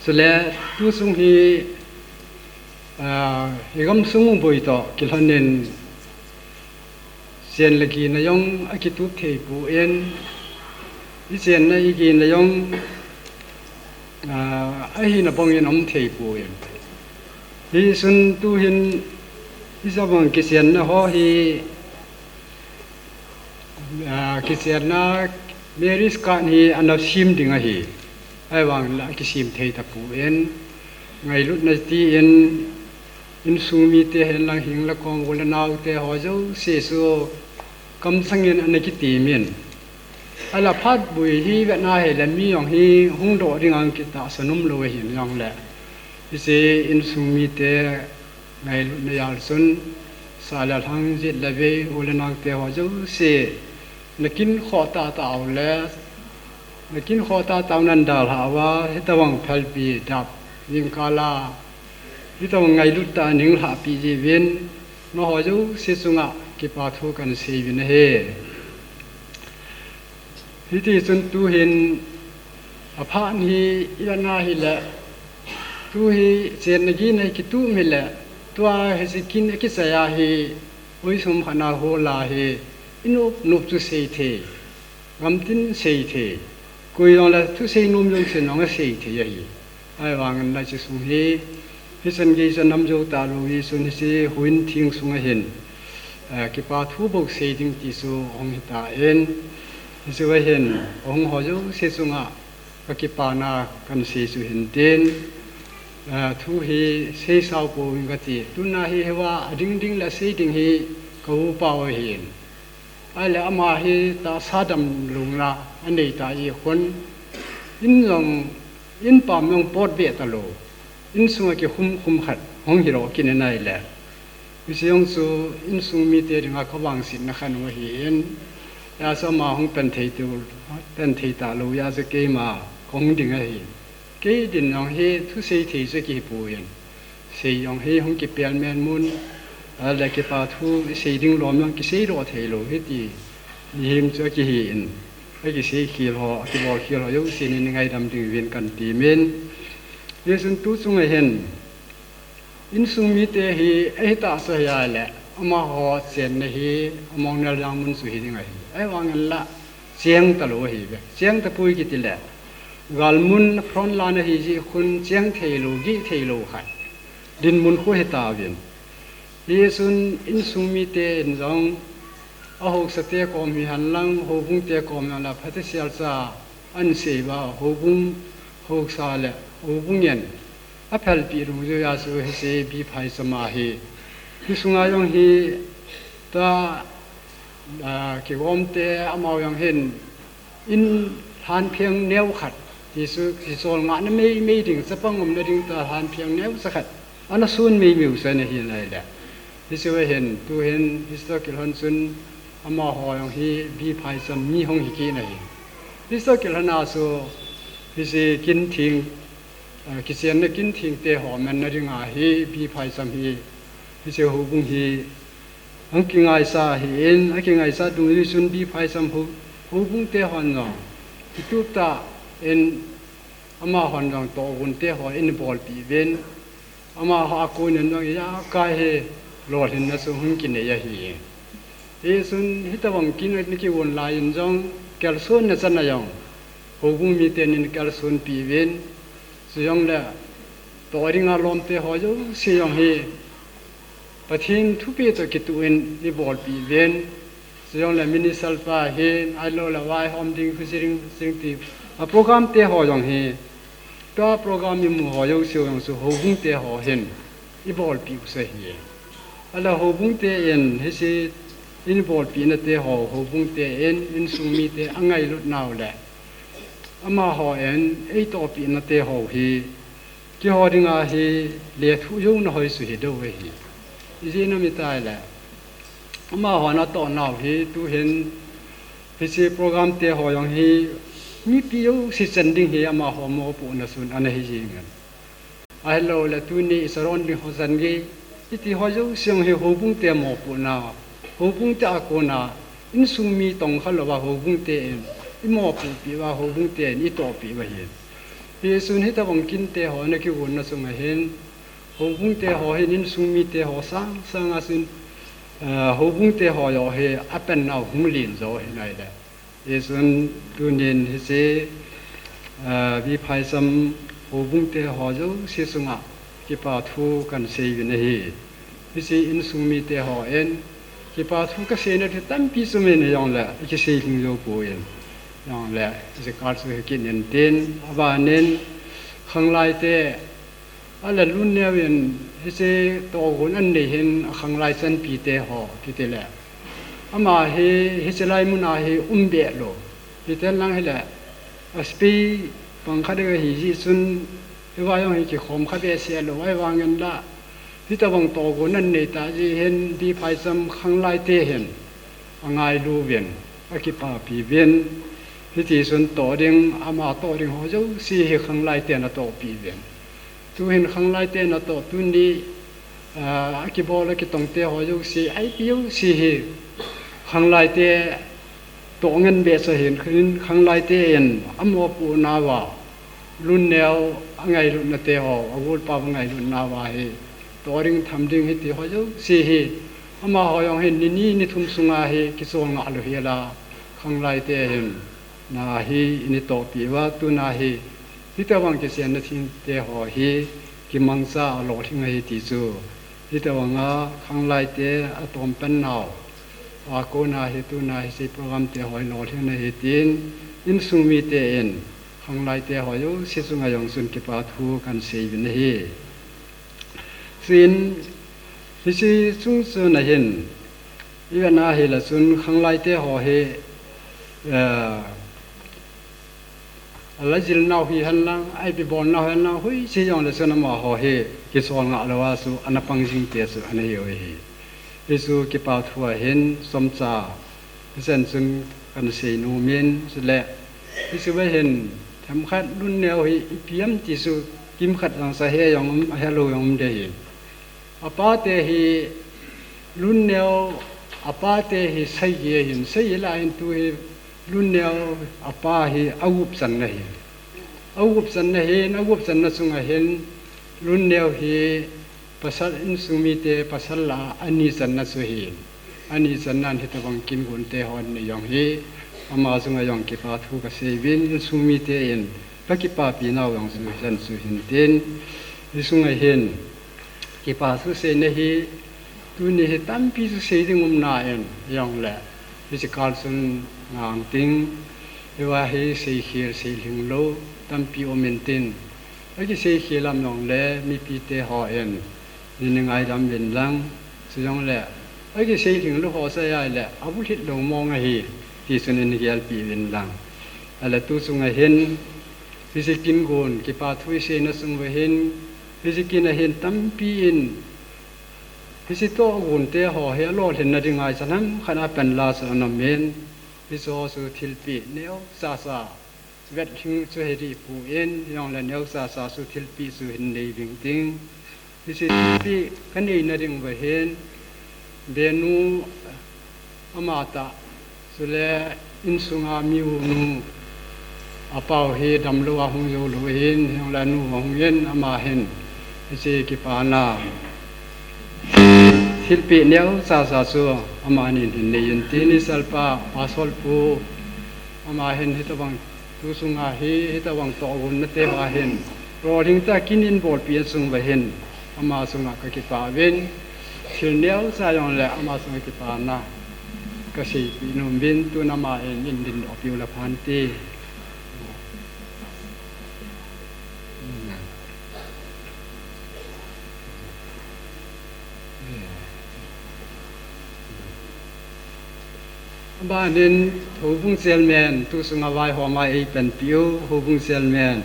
Chule tu sung hi, ah, i gamsung boi toh kilhonin chen le gin a jong akitup thei pon, ichenna igin a jong, ah, ahina bangin aum thei pon. Hichun tuhin ijabang kichenna ho hi, ah, kichenna marriage card hi ana sem ding ahi. Ahivangin la kisem thei tapon, ngailutna tin insung mite hen lang heng le kom u le nao te ho jouse chu kamsangin ana kitemin, ala phat boi hi vetna hile mi jong hi hung doh dinga kitahsan umlou ahin jongle, hiche insung mite ngailutna jal chun sa le lhang, jet le vei, u le nao te ho jouse nakin khoh tahtah u le, nakin khoh tahtah u nan dalhah uva, hitobang phalbi dap jingkal a hitobang ngailut tah a neihin lhahpeh jiuvin, amaho jouse chunga kipa thu kahin seiuvin ahi. Hitichun tuhin aphat hi ivetna hile, tu hi chenna gin a kitup hile, tua hiche kin akichai a hi, oi sum khat na hol a hi, inop nop chu seithei, gamtin seithei, koi jongle thusei nom jouse jong aseithei ahi. Ahivangin hiche sung hi, hichan gei chu nam jou talou hichun hiche houin theng sunga hin, eh, kipa thu bou sei ding ti chu hung hitan, hiche uva hin ahung ho jouse chunga kakipana kahin sei chu hintin, eh, thu hi seisao pouving kati. Tuna hi hiva ading ding le sei ding hi ka upau ahin. Ahile ama hi tahsa damlouna anei tah jeh khun, in jong, in pam jong potbeh talou, insunga kikhum khum khat hung hilou kit in ahile, hiche jong chu insung mite dinga kavangsetna khat u ahin, hijeh chun ama hung pan thei talou jeh chun keima kahung ding ahi. Kei din jong hi thusei thei chu kihi poi, sei jong hi hung kipel mel mun, ahile kipa thu isei ding lom jong kiseidoh theilou hiti, mihem chu akihin, akisei khel ho, akibol khel ho jouse in nei ngaidam diuvin kahin temin. Hichun tu chunga hin insung mite hi ahitahsa ahile, amaho chenna hi amongnel jang mun chu hiding ahi. Ahivangin la cheng talou ahiuve. Cheng tapoi kitile, galmun front line ahijeh khun cheng theilou, gih theilou khat dinmun khu hitauvin. Hichun insung miten jong, ahaosa te kom hihen lang, houbung te kom hihen lang, phatecha sel cha ahin seiuva, houbung haosa le houbung in aphalpeh dungjui a chu hiche B phaicham ahi. Hisunga jong hi ta, ah, kigom te amau jong hin, in lhanpheng neo khat, ti chu kicholngahna meimei ding, chapang umna ding ta lhanpheng neocha khat ana sun meimei u chu ana hin ahile, hiche uva hin, tuhin hiche toh kilhon chun amaho jong hi B phaicham mi hung hi kit in ahi. Hiche toh kilhon a chu hiche kin theng, ah, kichenna kin theng te ho manna dinga hi B phaicham hi, hiche houbung hi hung kingaisah ahin, akingaisah dungjui chun B phaicham hou, houbung te hon jong kitup tah in, amahon jong tohgon te ho ana bolpeh uvin, amaho a konin jong ijakai hi lolhinna chu hung kinei ahi. Hichun hitobang kin ana kivon lai in jong, kalsonna chan a jong houbung miten ana kalsonpeh uvin, chujongle toh dinga lom te ho jouse jong hi Pathen thupeh toh kituh in ibolpeh uvin, chujongle minister pa hin, ahiloule vaihom ding, huchi ding, huchi ding ti, a program te ho jong hi, tua program imu ho jouse jong chu houbung te ho hin ibolpeh u chu ahi. Ahile houbung te in hiche in bolpehna te ho, houbung te in, insung mite angailut nau le, amahon eitohpehna te ho hi, keiho dinga hi lethuh jouna hoi chu hidou ahi. Ijeh inem itile, amaho natoh nau hi tuhin, hiche program te ho jong hi, mipi jouse chan ding hi amaho mopohna sun ana hi jingin. Ahilouleh tuni i saron ding ho chan gei, iti ho jouse jong hi houbung te mopohna, houbung te a kona, insung mi tong kha louva houbung te in, i mopohpi uva houbung te in, i tohpi uva hi. Hisun hitabang kin te ho na kigonna chunga hin, houbung te ho hin insung mi te ho sang sang a sun, eh, houbung te ho joh hi apen nau hung len jo hi nai le. Hisun tunin hiche, eh, Viphaisam houbung te ho jouse chunga kipa thu kan sei uvin ahi. Hiche insung mi te ho in kipa thu ka seina thu tampi chu min jongle, kisei lhing jou poi. Jongle, hiche kal chu hi kit in tin, abanin, khanglai te, Ahile Lunneo in hiche tohgon anei hin akhanglai chanpi te ho kiti le. Ama hi, hiche lai mun a hi um be lou. Hiten lang hile, aspi pang khat ding ahi jeh chun, hiva jong hi kikhom kha behseh lou, ahivangin la, hitabang tohgon anei ta jeh hin, Viphaisam khanglai te hin, angailu uvin, akipapi uvin, hiti chun toh ding, ama toh ding ho jouse hi khanglai ten atohpi uvin. Tuhin khanglai te natoh tuni, ah, akibol akitong te ho jouse, ipi jouse hi khanglai te toh ngen behseh hin, khin khanglai te in amopohna uva, Lunneo angailutna te ho, agolpa angailutna uva hi, toh ding tham ding hiti ho jouse hi, amaho jong hin ni ni ni thum sunga hi kicholngah lou hi la, khanglai te hin, na hi ini tohpi uva, tuna hi, hitabang kisenna thim te ho hi, kimangcha alolhing ahi ti chu. Hitabang a khanglai te atom pen nau. A kona hi tuna hiche program te ho hi lolhing ahi tin, insung mi te in, khanglai te ho jouse chunga jong chun kipa thu kan sei uvin ahi. Chuin, hiche chung chun ahin, i vet na hile chun khanglai te ho hi, eh, ala jil nau hihen lang, ipi bol nau hihen lang, hoiche jongle chun amaho hi, kicholngah louva chu, ana pang jing te chu, ana hi u ahi. Hichu kipa thu ahin, chomcha, hichan chun kan sei nom in, chule, hichu ahin, themkhat Lunneo hi, ipi ham ti chu, kimkhat jong sa he jong um, ahe lou jong um ding ahi. Apa te hi Lunneo, apa te hi Saige ahin, Saige lah a hin tu hi Lunneo apa hi agup channa ahi. Agup channa ahin, agup channa chunga hin Lunneo hi pasal insung mi te pasal lah a ani channa chu ahi. Ani channa in hitabang kin gon te hon ni jong hi, ama chunga jong kipa thu ka sei uvin, insung mi te in ka kipapi nau jong chu, hichan chu hin tin, hichunga hin, Kipa thu seina hi, tuni hi tampi chu sei ding um nan, jongle, hiche kal chun ngang ting, hiva hi seikhel, seilhing lou, tampi um intin. Akiseikhel lam jongle, mipi te hon, nei ngaidam uvin lang, chujongle, akiseilhing lou ho sa ahile, abulhit lou mong ahi, ti chun nei gelpi uvin lang. Ahile tu chunga hin, hiche kin gon, kipa thu iseina chung uva hin, Hiche kin a hin tampi in, hiche tohgon te ho hi alolhinna ding ngai chan ham khat a panla chu ana um in, hiche ho chu thilpeh neocha cha, vetlhing chu hi dih poi, hijongle neocha cha chu thilpeh chu hin nei uving ting. Hiche thilpeh ka neina ding uva hin, benu, Ama tah, chule insunga mi u nu, apa u hi damlou a hung jou lou ahin, hijongle anu ahung in, ama hin, hiche kipana, thilpeh neocha cha chu, amanin hin nei in tin, i salpa, Pastor pu, ama hin hitabang, Tu chunga hi, hitabang tohgon nate uva hin, lolhing tah a kin in bolpi a chung uva hin, ama chunga ka kipah uvin, thil neocha jongle ama chunga kipana ka seipeh nom uvin, tun ama in, in dindoh piu le phan te. Abanin Houbung Chairman, tu chunga vaihoma eipanpiu, Houbung Chairman,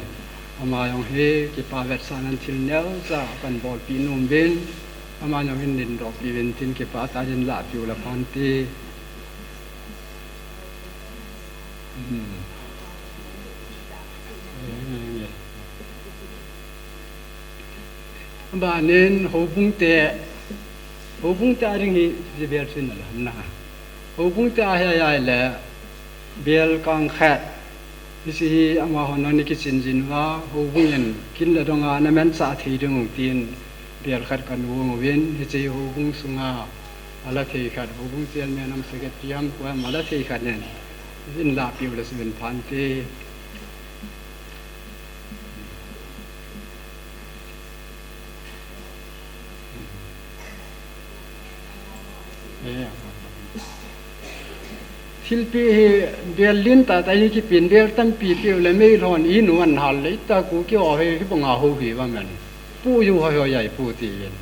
ama jong hi kipa vetsahnan thil neocha kahin bolpeh nom uvin. Ama nang hin dingdoh piuvin tin kipah tah in lah piu le phante. Hmm. Abanin houbung te, houbung te a ding hi jibel sin a le ham na. Houbung te a hi a le bel kang khat. Hiche hi amahon ana kichin jin uva, houbung in kin le dong a na manchah thei ding u tin bel khat ka nu uvin, hiche houbung sunga ala thei khat, houbung chairman ham secretary ham koi ham ala thei khat in, in lah piu le suvin phante. Thilpeh hi bel lin tah tah hi kipin, bel tampi peh u le meilhon in u an hal le, ita Kuki ho hi hibanga hou hi va man. Pu ju hoi hoi jai pu ti in.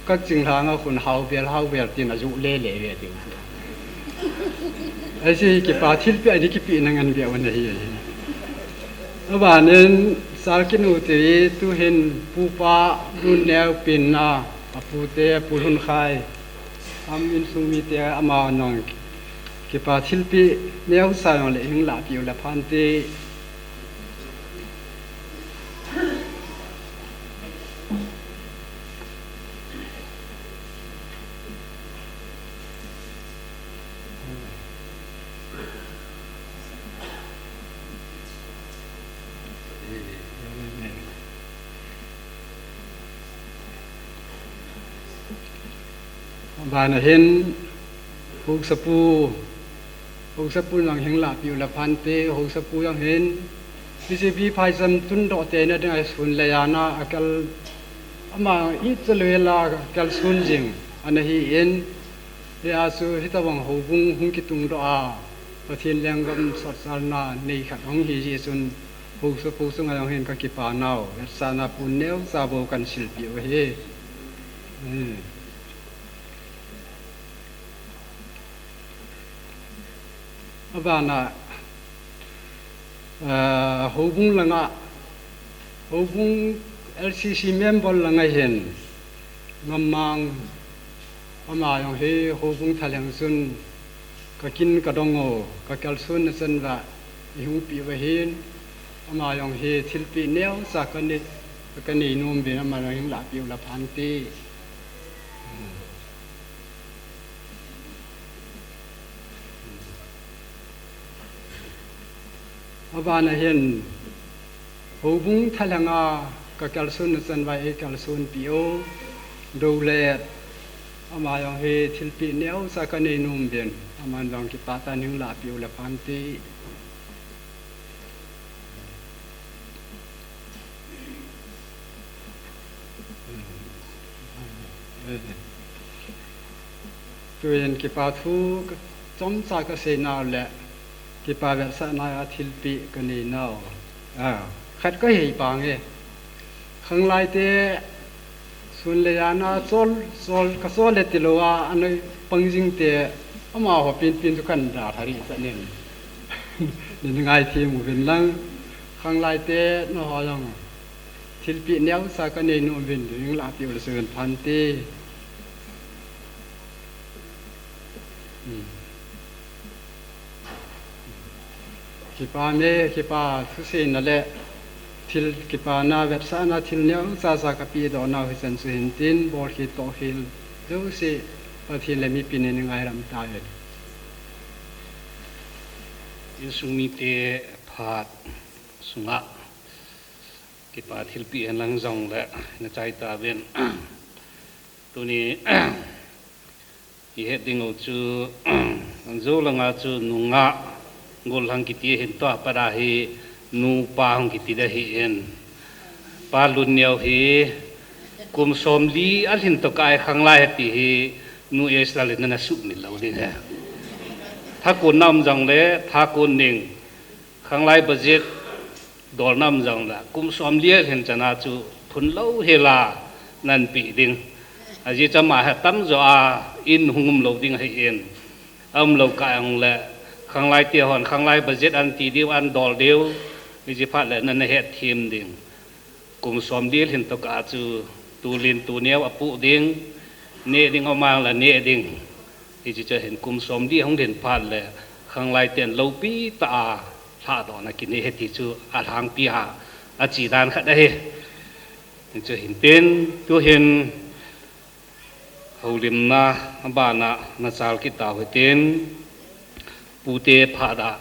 Ka chinglhang a khun hao bel, hao bel tin a ju le le ve ti u. Ahi kipa thilpeh a ding kipeh na ngen beh u ana hi ahi. Abanin Salkit nu te tu hin pupa Lunneo pin na, a pu te Pu Lunkhai. Am insung mite ama nang kipa thilpeh neocha jong le hin lah piu le phante. Abana hin, Haosapu, Haosapu nang hin lah piu le phante, Haosapu jong hin, P C P phaicham tundoh te na ding a sun le jana a kal, ama ichalou la kal sun jing ana hi in, hia chu hitabang houbung hung kitungdoh a, Pathen lenggam sotsalna nei khat hung hi jeh chun, Haosapu chunga jong hin ka kipa nau, vetsahna pon neocha bou kan silpeh u ahi. Hmm. Abana, eh, houbung langa, houbung L C C member langa hin, Ngammang, ama jong hi houbung thalheng chun, ka kin ka dong u, ka kalson na chan uva, i hung peh uva hin, ama jong hi thilpeh neocha ka nei, ka nei nom uvin ama jong hin lah piu le phante. Abana hin, houbung thalheng a ka kalson na chan uva ei kalson peh u, Dolet, ama jong hi thilpeh neocha ka nei nom uvin, aman jong kipah tah in hin lah piu le phante. Tuin kipa thu ka, chomcha ka sei nau le, kipa vetsahna a thilpeh ka nei nau. Ah, khat ka hei pang e. Khanglai te, sun le jana chol, chol, ka chol le tilou a, ana pang jing te, amaho penpen chu kan dalha ri ta nin. Nei ngaithem uvin lang, Khanglai te, nangho jong. Thilpeh neocha ka nei nom uvin, hin lah piu le suvin phante. Hmm. Kipa me, kipa thuseina le thil kipana vetsahna thil neocha cha ka pehdoh nau hichan chu hin tin, bolkhel tohkhel jouse Pathen le mipi in nei ngailam tauvin. Insung mite phat sunga kipa thilpeh hen lang jong le na chai tauvin. Tuni i het ding u chu, Jou langa chu nungah gollhang kiti ahin, tua pat a hi nupa hung kiti ding ahi in. Pa Lunneo hi kum somli alhin tokah a Khanglai heti hi nu Esther le nana sumil lou ding ahi. Thakon na um jong le thakon ding. Khanglai budget dol na um jong le, kum somli alhin chan a chu phun louhel a nan peh ding. Ajeh chu ama hi atamjo a in hung um lou ding ahi in. A um lou kah a hung le, Khanglai te hon, Khanglai budget an ti diu, an dol diu, hiche phat le nana hetthem ding. Kum somli alhin tokah a chu tulin tuneo apoh ding, Neh ding um a la neh ding. Hichu chu hin kum som li hung lhin phat le khanglai ten lopi tah a lhadohna kinei e ti chu alhangpi a achi dan khat ahi. Hichu hin tin, tu hin houlimna abana nachal kit tau hitin, pute phat a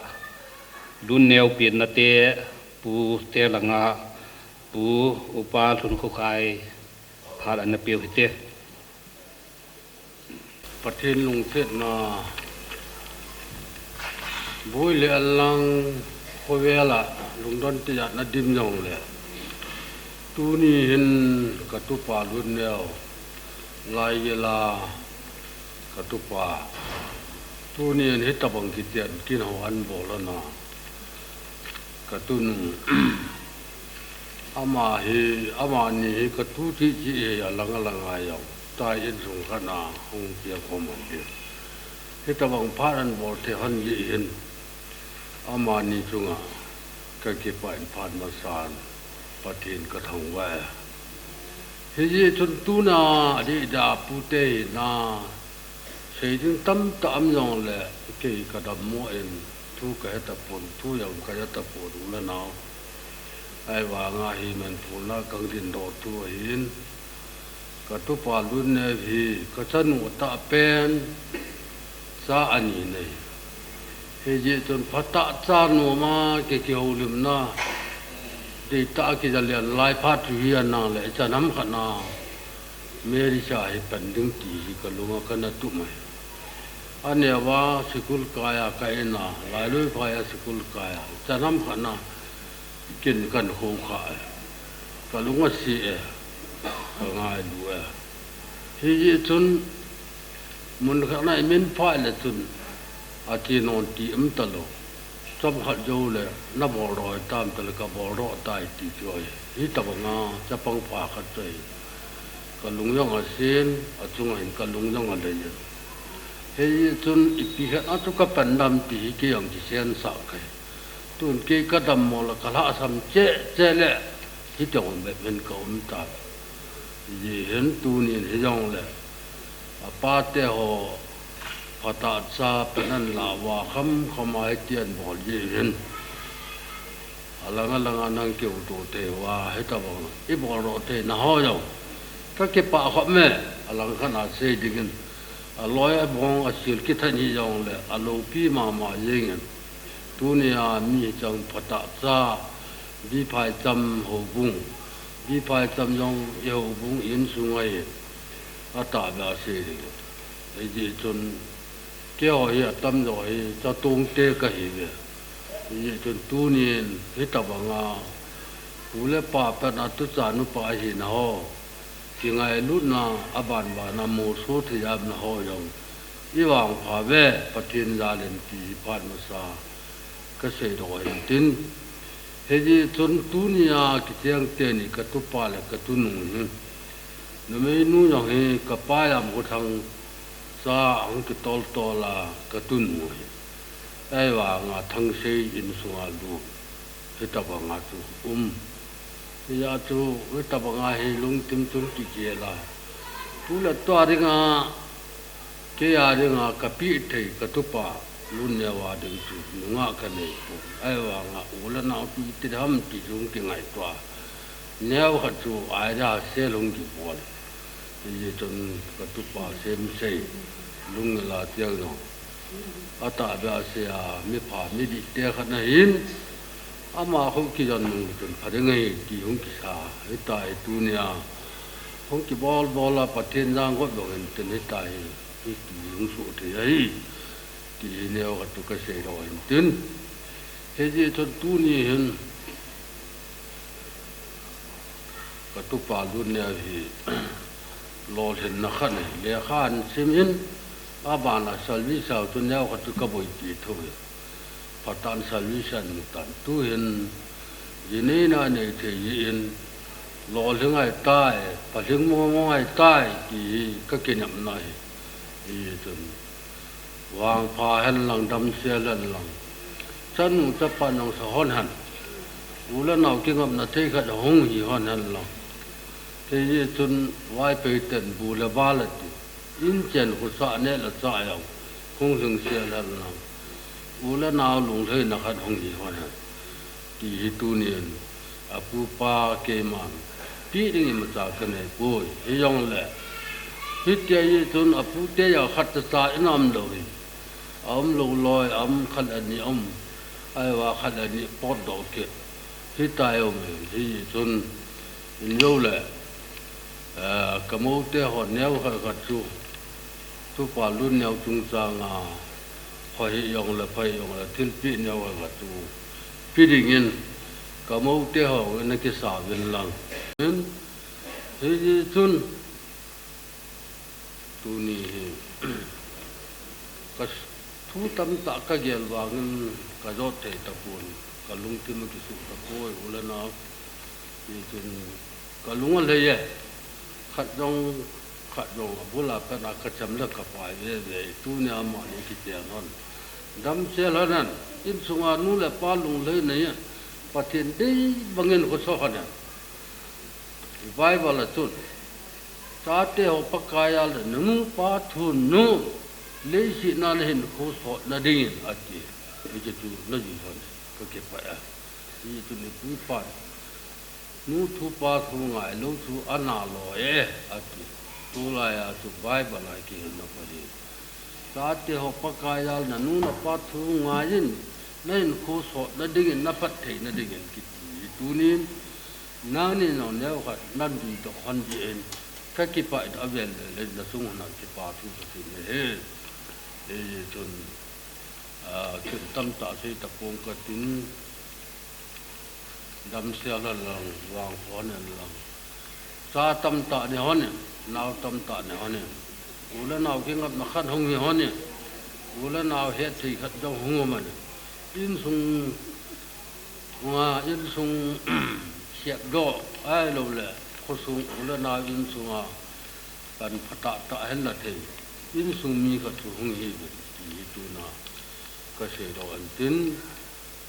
lun neo pen nate, pute langa Pu Upa Lhunkhokhai phat ana peu hite. Pathen lungsetna boi le alang khovel a lungdon tijatna dim jong le. Tuni hin ka tupa lun neo lai gel a ka tupa. Tuni hin hitabang kiten kin ho an bol ana. Ka tunu. Ama hi, amani hi ka tu ti ti hi alang alang a jong. Tai insung khat a hung piang khom an hi. Hitabang phat an bol thei hon jeh hin. Amani chunga ka kipah in phat masan Pathen ka thangvah e. Hijeh chun tuna adeh da pute hina. Sei ding tamtah um jong le, kei ka dammo in, thu ka he tapon, thu jong ka he tapon u le nao. Ahivanga hi Manipur na ka dingdoh thu ahin, ka tupa lun neo hi, ka chanu atah pen, cha ani nei. Hijeh chun phatah cha nom a, kei kihoulimna, deitah a kijalen lai phat chu hi anang le, chan ham khat na. Mary cha hi pan ding ti hi ka lunga kana tup mai. Aneo a sikul kai a ka in a, Lailui phai a sikul kai a, chan ham khat na kin kan khong kha e. Ka lunga si e, ka ngailu e. Hijeh chun mun khat na i min phai le chun, ati non ti um talou. Chomkhat jou le, na boldoh tam tale ka boldoh tai ti chu ahi. Hitabanga chapang pha khat chu ahi. Ka lung jong asen, achunga hin ka lung jong alei e. Hijeh chun ipi khat a chu ka pan dam ti hi kei jong kisensah kahi. Tun kei ka dammo le ka lhasam cheh cheh le, hiti jong bep hin ka um ta. Hijeh hin tunin hijong le, apa te ho phatah cha pan an la uva kham kham a hiti an bol jeh hin. Alang alang a nang keu to thei uva, hitabang i boldoh theina ho jong ka kipah khop e, alang khat a sei dingin. Aloi abong asil kithat hijong le, aloupi mama jeng in. Tunia mi chang phatah cha, Biphaicham houbung. Biphaicham jong i houbung insung ahi. Atahbeh a sei ding. Hijeh chun, keiho hi atamjo hi, Chatongte kahi uve. Hijeh chun tunin, hitabanga, pu le pa pet a tucha nupa ahina ho. Kingailutna, abanbana, moso thei a umna ho jong. I vangpha uve, Pathen jal in ti hi phat masa. Ka seidoh hin tin. Hijeh chun tunia kicheng teni ka tupa le ka tunu hi. Numeinu jong hi ka pa Jamkhothang cha ahung kitoltol a ka tunu hi. Ahivanga Thangsei insunga lut. Hitabanga chu um. Hijeh chun hitabanga hi lungthim chung kigel a. Tu le tua dinga Kei a dinga ka peh thei ka tupa, Lunneo a ding chu nungah ka nei pon. Ahivanga u le nao pi ti ham ti chu kingaito a. Neo khat chu idea sel hung kibol. Hijeh chun ka tupa Semsei, Lunngel a tiang jong. Atahbeh a sei a, mipha midih te khat ahin. Ama khu kijon nung chun pha ding ahi ti hung kisa. Hitia hi tunia. Hung kibol bol a Pathen janggot bang in tin hitia hi, hiti hung soh thei ahi, ti hi neo khat chu ka seidoh in tin. Hijeh chun tuni hin, ka tupa Lunneo hi, lolhinna khat ahi, lekha ahin sim in, abana service a chu neo khat chu ka boipi thou hi. Phatah in service ahin tan. Tuhin, ji neina anei thei jeh in, lolhing ahitai, phalhing mong mong ahitai, ti hi ka kinepna ahi. Hijeh chun, vangpha hen lang, damsel hen lang. Chanu chapa nang sa hon hen. U le nao kingapna thei khat hung hi hon hen lang. Hijeh chun, Vaiphei ten bu le bal ati. Inchen khosah neh le chah jong hung lhingse lhon lang, u le nau lunglhaina khat hung hi lhon hen, ti hi tunin apu pa keiman ti ding imacha kanei poi. Hijongle hitia hi chun apute jong khat cha cha in aum lou hi, aum lou loi, aum khat le ni aum, ahivang khat le ni potdoh kit hitai aum hi. Hichun in joule, eh, ka moute ho neo khat khat chu, thupha lhun neo chungchanga, pha hijongle, pha hijongle, thilpeh neo khat khat chu pe dingin ka moute ho na kisa uvin lang. Hichun tuni hi ka thu tamtah ka gel vangin ka jot thei tapon, ka lungthim akisuh tapoi u le nau. Hichun ka lung alhai e, khat jong, khat jong abul a pat a ka cham le ka pai veve, tunia amani kichen lhon, damsel lhon hen, insunga nu le pa lunglhaina hi Pathen dei bangin khoso lhon hen. Bible a chun, chate ho Pakai jal le nanu napa thu nun, leiset a nahinkho sotna dingin ati. Hiche chu najui lhon, ka kipah e. Hichun ipu ipan nu thu pa thu ngailou chu ana loi e, ati. Tulai a chu Bible a kihilna pa hi, chate ho Pakai jal le nanu napa thu ngaiyin, nahinkho sotna dingin, naphattheina dingin kiti hi tunin nangni jong neo khat naduidoh lhon jeh in ka kipah in, avel le le nasung uva kipa thu kaseina ahi. Hichun, ah, thil tamtah sei tapong katin, damsel lhon lang, vangpha lhon lang, cha tamtah nei lhon in, nao tamtah nei lhon in, u le nao kingapna khat hung hi lhon in, u le nao hetthei khat jong hung um lhon in, insung nga, insung sepdoh ahiloule khosung u le nao insunga pan phatah tah henla thei insung mi khat chu hung hiuvin ti hi tuna kaseidoh ahin tin,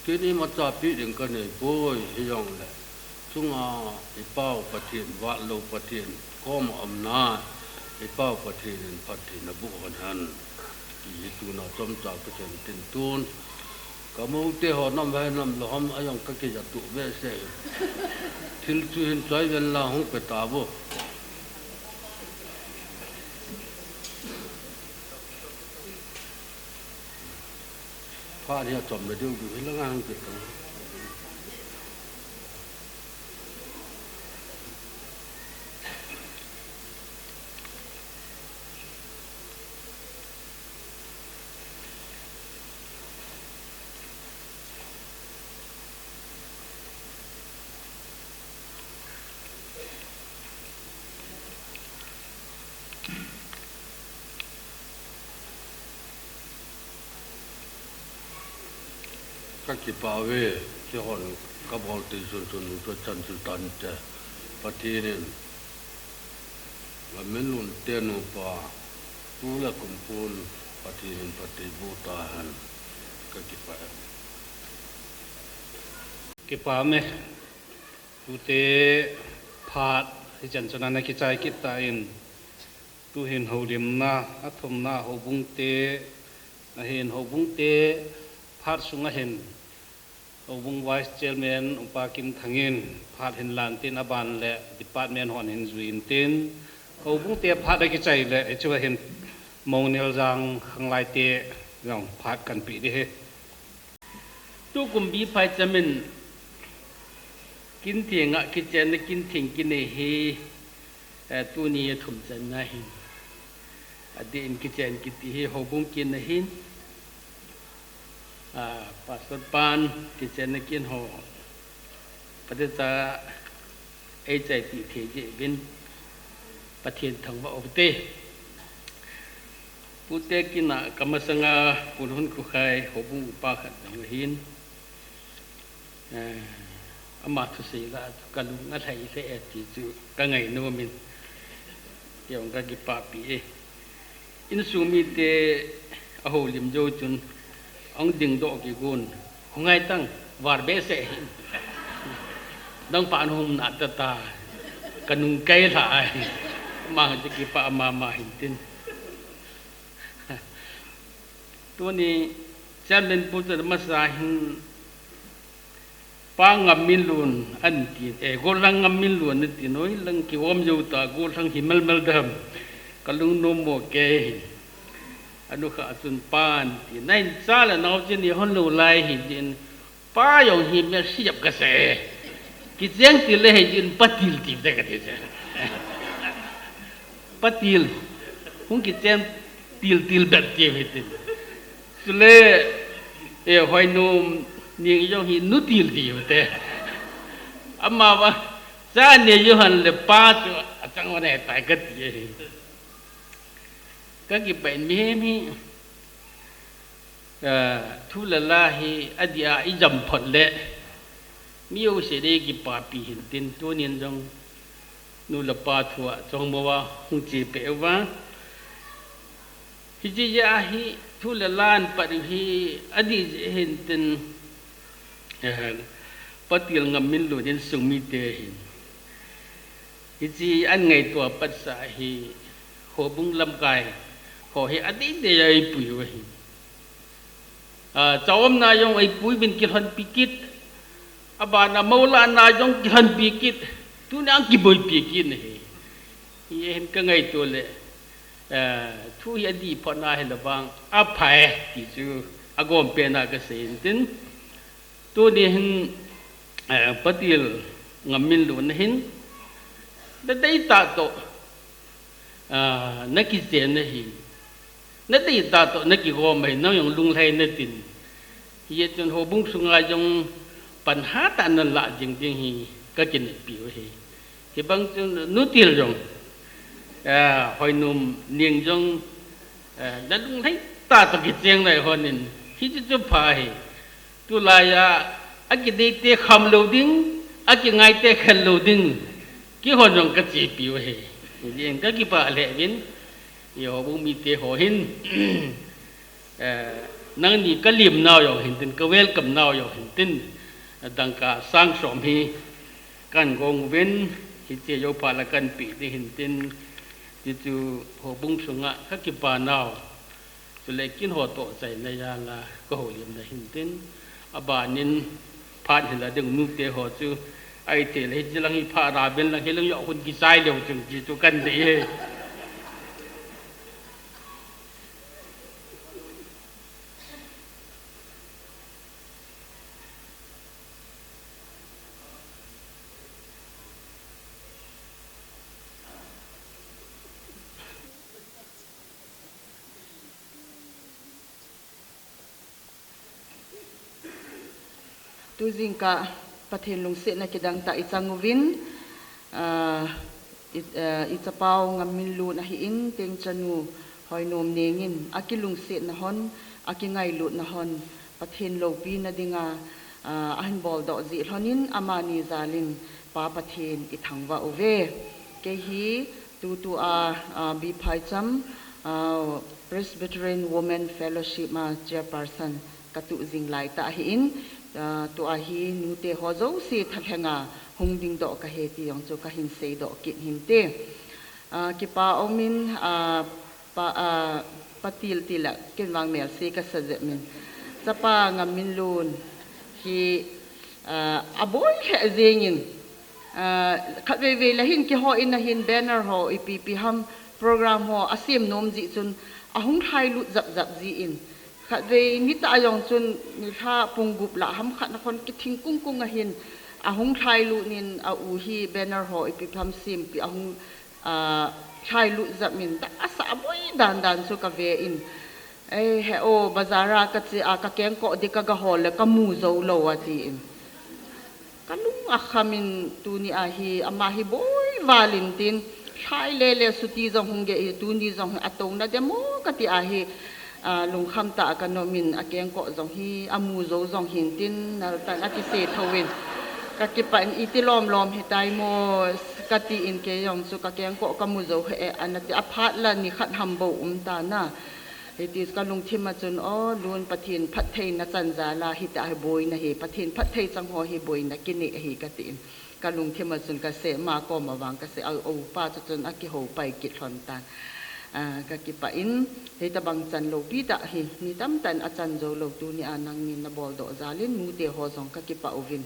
ken imacha pe ding kanei poi, hijongle chunga ipau Pathen, vatlou Pathen, koma umna ipau Pathen in phattheina boh lhon hen, ti hi tuna chomcha kasei in tin tun, ka moute ho nam vai nam lou ham ajong kakijatuh behseh e. Thil chu hin choi uvin lang hung pe tauvo. Phat hi achom le deu deu hi langa hung pe tauvo. Kakipah uve, keihon kabol thei chun chun nu chu chan chu tante. Pathen in, Laminlun te nupa, tu le kum pun Pathen in phatthei boh tahen, kakipah e. Kipah e, tute phat hichan chun ana kichai kit tan, tuhin houlimna athumna houbung te ahin, houbung te phat sunga hin, houbung Vice Chairman Upa Kimthang in phat hin lan tin, aban le department hon hin jui intin, houbung te phat akichai le hichea hin Mongneljang khanglai te jong phat kanpe ding ahi. Tukum B phaicham in Kintheng a kichenna, Kintheng kinei hi, eh, tuni athum channa ahin. Adeh in kichen kiti hi houbung kit na ahin. Ah, Pastor pan kichenna kin ho, phatecha eichaipeh thei jeh uvin Pathen thangvah u hite. Pute kin a kamasanga Pu Lhunkhokhai houbung upa khat jong ahin. Eh, ama thusei lah a chu kalung alhai lheh e ti chu kangai nomin, kei jong kakipahpi e. Insung mite ahoulim jou chun ahung dingdoh kigon, hung ngai tan, var behseh hih in, nangpa nahung um nante, kanung kai lhah e. Ama chu kipah mama hintin. Tuni chairman pu chu masa hin Pa Ngamminlun anti, eh, Gollhang Ngamminlun anti, noi lang kiom jou ta, Gollhang hi melmel dem. Kalung nom mo kei. Anu kha chun Pa anti. Nahin cha le nao chini hon lou lai hi din. Pa jong hi mel siap kasa. Kicheng til le hi din Pa Til ti te kati che. Pa Til. Hung kicheng til til bep ti hi tin. Chule, eh, Hoinom Neng jong hi Nu Til ti u te. Ama va, cha ne johan le pa chu achang va ne tai kati hi. Kakipah in mihem hi, eh, thu le la hi adih a ijam phot le, mi jouse dei kipapi hin tin tunin jong nu le pa thu a chong mo va hung che pe uva. Hiche jeh a hi thu le la apat u hi adih jeh hin tin, eh, Pa Til Ngamminlun insung mite hin. Hiche an ngaito a pat sa hi Houbung lamkai ho hi adih dih a eipui u ahi. Ah, cha umna jong eipui uvin kilhonpi kit. Abana mola na jong kilhonpi kit. Tuni a kiboipi kit ahi. Hiche hin kangaito le, eh, thu hi adih phot na hile vang aphai ti chu agom pen a kasei in tin. Tuni hin, eh, Pa Til Ngamminlun hin, nadei tah toh, ah, nakichen ahi. Nadei tah toh nakigom ahi, nang jong lunglhai natin. Hijeh chun Houbung sunga jong pan hatah a nalah jing ding hi kakineppi u ahi. Hibang chun Nu Til jong, eh, Hoinom Neng jong, eh, nalunglhai tah toh kicheng nai hon in, hichu chu pha ahi. Tulai a, akidei te kham lou ding, akingai te khel lou ding, kihon jong kachepi u ahi. Hijeh in kakipah lheh uvin, Houbung mite ho hin, eh, nangni kalim nau jong hin tin, ka welcome nau jong hin tin, dangka sang som hi kan gong uvin, hiche jou phat la kan pe ding hin tin, ti chu Houbung sunga kakipa nau. Chule kin ho toh chaina jal a kahoulim na hin tin, abanin phat hil a ding nute ho chu, ahithei le hiche lang hi phat ra uvin lang, hilang jong hung kichai leu chun ti chu kan dei e. Tujingkah Pathen lungsetna kidang tah i chang uvin, ah, i, ah, i chapau Ngamminlun ahin, teng chanu Hoinom Neng in, akilungsetna hon, akingailutna hon, Pathen loupina dinga, ah, ahin boldoh jeh lhonin, amani jal in Pa Pathen i thangvah uve. Kei hi tutua, ah, B. Phaicham, ah, Presbyterian Women Fellowship a chairperson katu jing laitah ahin, ah, tua hi nute ho jouse thalhenga hung dingdoh kahi ti jong chu kahin seidoh kit hinte. Ah, kipa umin, ah, Pa, ah, Pa Til tile, ken vang melse kasa jep in. Chapa Ngamminlun hi, ah, aboi lheh jengin, ah, khatvei vei le hin kihou in ahin banner ho ipi ipi ham program ho asem nom jeh chun ahung lhailut jap jap jin. Khatvei nitah jong chun nilhah pung gup lah ham khat na khon kithing kung kung ahin ahung lhailut in a u hi banner ho ipi ipi ham sempi ahung ah, lhailut jap in, dah asa aboi dan dan chu kave in. Ei, he o, bazar a kache a, kakengkoh ding kagahol le kamu jou lou atin. Kalung akham in tuni a hi, ama hi boi val in tin, lhai lele suti jong hung gei hi, tuni jong hi atouna demo kati a hi, ah, lungkham tah a kanom in akengkoh jong hi, amu jou jong hin tin, naltan akise thou in. Kakipah in iti lom lom hitai mo, katin kei jong chu kakengkoh kamu jou hi e, anati aphat la nikhat ham bou um tan a. Hiti kalungthim a chun, o, Lun Pathen phattheina chan jal a, hitia hi boina hi, Pathen phatthei chang ho hi boina kinei ahi katin. Kalungthim a chun kasei, ama kom a vang kasei, a, o, pa chu chun akihou pai kit lhon tan. Ah, ka kipah in, hitabang chan lou pi tah hi, ni tamtah in achan jou lou tunia nangnin nabol doh jal in, nute ho jong ka kipah uvin.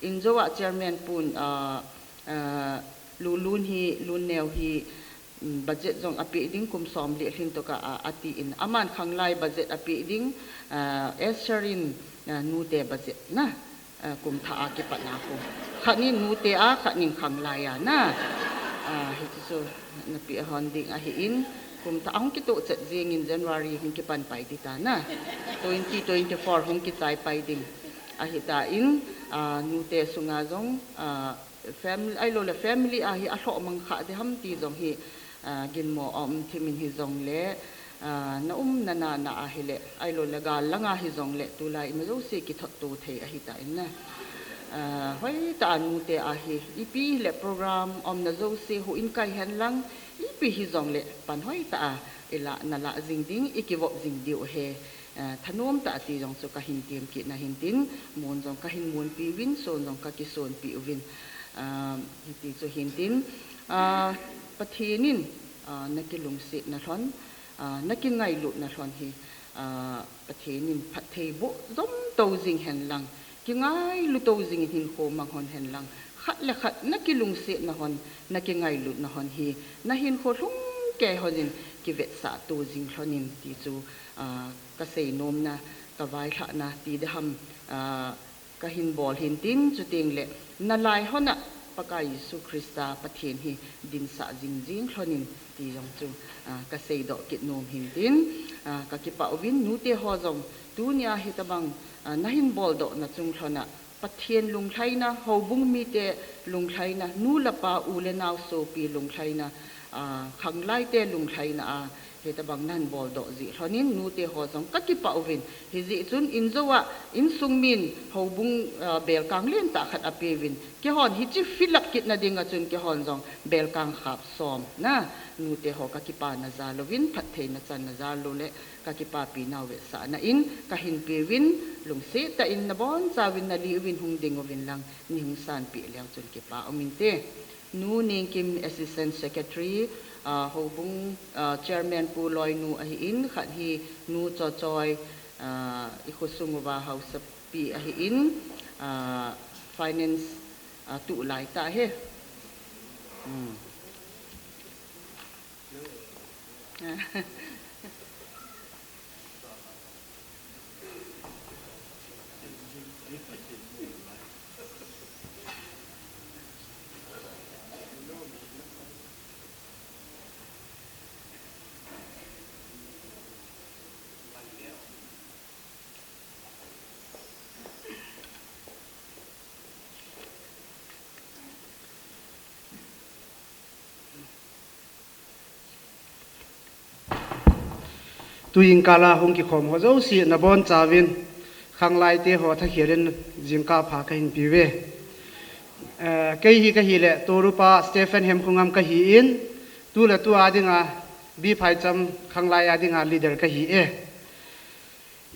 Injo a chairman pun, ah, ah, Lulun hi, Lunneo hi, mm, budget jong apeh ding kum som le lhin toh ka, ah, ati in. Aman khanglai budget apeh ding, ah, Esther in, ah, nute budget na. Ah, kum thah a kipatna khu. Khat nin nute a, khat nin khanglai a na. Ah, hichu chu napeh hon ding ahi in, kum thah a hung kitoh chet jing in January hung kipan pai ding ta na. Twenty twenty-four hung kichai pai ding. Ahi ta in, ah, nute sunga jong, ah, family, ahilou le family a hi alhoh mang kha ding ham ti jong hi, ah, ginmo a um thim in hi jong le, ah, na um na na na ahi le, ahilou le gal langa hi jong le, tulai ima jouse kithot to thei ahi ta in na. Ah, hoi tah a nute a hi, ipi le program umna jouse houin kai hen lang, ipi hi jong le, pan hoi tah a, ila na la jing ding, i kivop jing diu ahi. Ah, thanom tah a ti jong chu ka hin tem kit na hin tin, mun jong ka hin mun pi uvin, sun jong ka kisun pi uvin. Ah, hiti chu hin tin, ah, Pathen in, ah, na kilungsetna lhon, ah, na kingailutna lhon hi, ah, Pathen in phatthei boh jom to jing hen lang, kingailu to jing in hinkho mang hon hen lang, khat le khat na kilungsetna hon, na kingailutna hon hi, na hinkho lhung kei hon in kivetsah to jing lhon in ti chu, ah, ka seinomna, ka vailhahna ti ding ham, ah, ka hin bol hin tin, chuteng le, na lai hon a, Pakai Jesu Christa Pathen hi dinsah jing jing lhon in ti jong chu, ah, ka seidoh kit nom hin tin, ah, ka kipah uvin nute ho jong, tunia hitabang, ah, na hin bol doh na chung lhon a, Pathen lunglhaina, houbung mite lunglhaina, nu le pa, u le nao sopi lunglhaina, ah, khanglai te lunglhaina a, hitabang na hin bol doh jeh lhon in nute ho jong ka kipah uvin. Hijeh chun injo a, insung min houbung, ah, belkang lentah khat ape uvin. Keihon hiche fill up kit na ding a chun keihon jong belkang khap som na nute ho ka kipana jal uvin, phattheina channa jal u le ka kipapi nau vetsahna in ka hin pe uvin, lungset tah in na boncha uvin na li uvin hung ding uvin lang, nei hung sanpeh leng chun kipa um inte. Nu Nengkim Assistant Secretary, ah, houbung, ah, Chairman Pu Loinu ahi in, khat hi Nu Chochoi, ah, i khosung uva hausapi ahi in, ah, finance, ah, tulai tah ahi. Hmm. Tuin kala hung kikhom ho jouse na boncha uvin, khanglai te ho thakhel in jingkah pha ka hin pe uve. Eh, kei hi ka hi le, Torupa Stephen Hemkhungam ka hi in, tu le tu a dinga B. Phaicham khanglai a dinga leader ka hi e.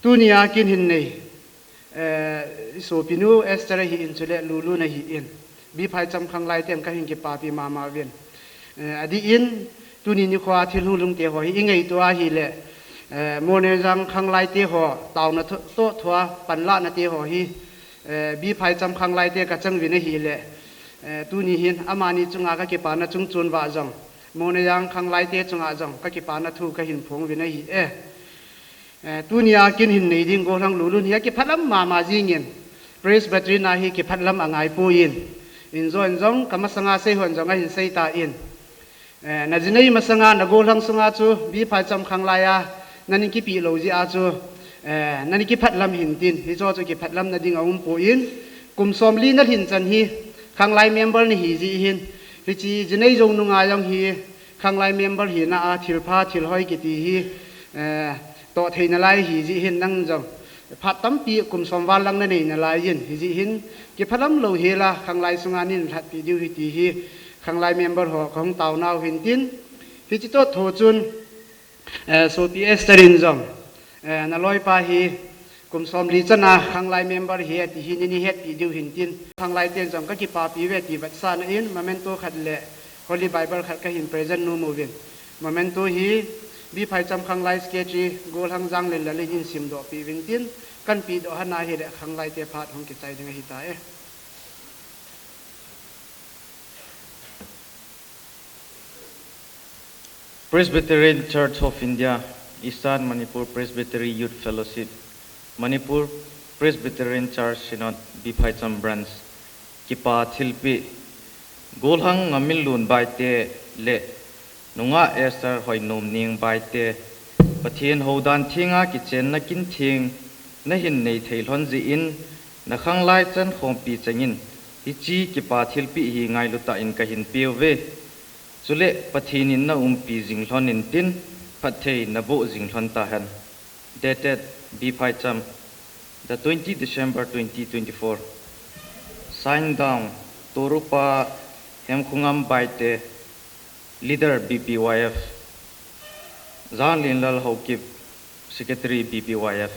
Tunia kin hin nei, eh, i sopinu Esther ahi in chule Lulu na hi in. B. Phaicham khanglai ten ka hin kipapi mama uvin. Eh, adih in, tuni nikho a thil hunglhung te ho hi i ngaito ahi le, eh, Monejang khanglai te ho, taona tho-, toh thua, panlahna te ho hi, eh, B. Phaicham khanglai te ka chang uvin ahi le, eh, tuni hin, amani chunga ka kipana chungchon uva jong, Monejang khanglai te chunga jong, ka kipana thu ka hin phong uvin ahi e. Eh, tunia kin hin nei ding gollhang Lulun hi akiphatlam mama jingin, Presbyterian a hi kiphatlam angai poi in, injo in jong ka masanga sei hon jong ahin sei tan, eh, na jinei masanga na gollhang sunga chu B. Phaicham khanglai a, na nei kipe lou jeh a chu, eh, na nei kiphatlam hin tin, hicho chu kiphatlamna ding aum poi in, kum somli na lhin chan hi, khanglai member na hi jeh hin, hiche jinei jou nunga jong hi, khanglai member hina a thilpha, thilhoi kiti hi, eh, toh thei nalai ahi jeh hin nang jong. Phat tampi kum som val lang na nei nalai in, hijeh hin kiphatlam lou hel a, khanglai sunga nei lhatpi diu ahi ti hi, khanglai member ho ka hung taonau hin tin. Hiche toh thou chun, eh, sopi Esther in jong, eh, na loipa hi, kum somli chan a khanglai member ahi ati hi nei hetpi diu hin tin, khanglai ten jong ka kipapi uve ti vetsahna in memento khat le Holy Bible khat ka hin present nom uvin. Memento hi B. Phaicham khanglai sketch hi Golhang Janglinlal in eihin simdoh peh uvin tin, kahin pehdoh hon ahile khanglai te phat hung kichai ding ahitai. Presbyterian Church of India, Eastern Manipur Presbytery Youth Fellowship, Manipur Presbyterian Church Synod, B. Phaicham Branch, kipa thilpeh, Golhang Ngaminlun Baite le Nungah Esther Hoinomning Baite, Pathen houdan thenga kichenna kin theng nahin nei thei lhon jeh in, nakhanglai chan khompi chengin, hiche kipa thilpeh hi ngailu tah in kahin peuve. Chule Pathen in naumpi jing lhon intin, phatthei naboh jing lhon tahen. Dated B. Phaicham, the twenty December twenty twenty-four. Sign down, Torupa Hemkhongam Baite, Leader B P Y F, Janglinlal Haokip, Secretary B P Y F.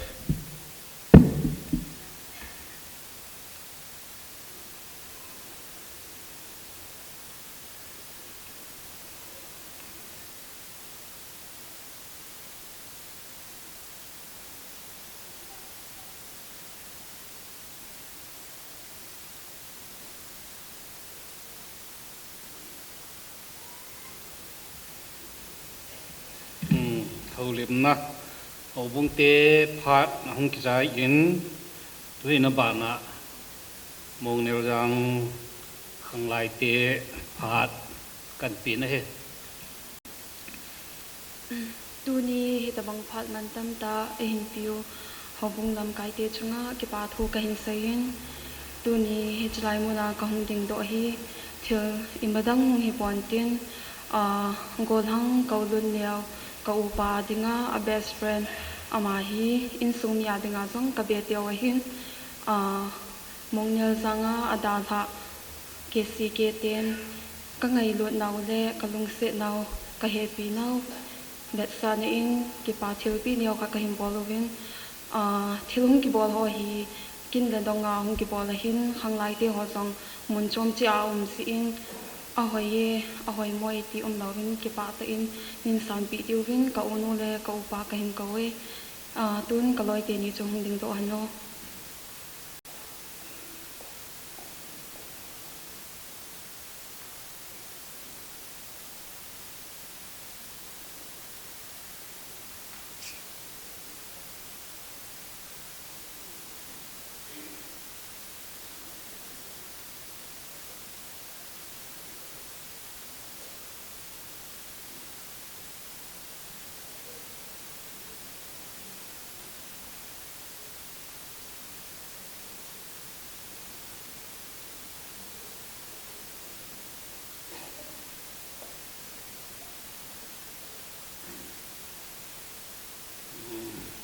Hmm, houlimna, houbung te phat ahung kichai in, tuhin abana Mongneljang khanglai te phat kahin pe ahi. Tuni hitobang phat mantam tah eihin peh u houbung lamkai te chunga kipa thu kahin seiyin. Tuni hiche lai muna kahung dingdoh hi thil imadang hung hipon tin, ah, Golhang Kaolun Neo, ka upa dinga a best friend, ama hi insung mi a dinga jong kabe teu ahin, ah, Mongneljang a adalhah K C K ten kangailut nau le kalungset nau, kahepi nau vetsahna in kipa thilpeh neo khat kahin bol uvin, ah, thil hung kibol ho hi kin le dong a hung kibol ahin, khanglai te ho jong mun chom cheh a um jeh in, ahoi e, ahoimo e ti umlouvin kipah tah in neihin sanpeh diuvin ka unu le ka upa kahin kou e. Ah, tun ka loi teni chu hung dingdoh hen o.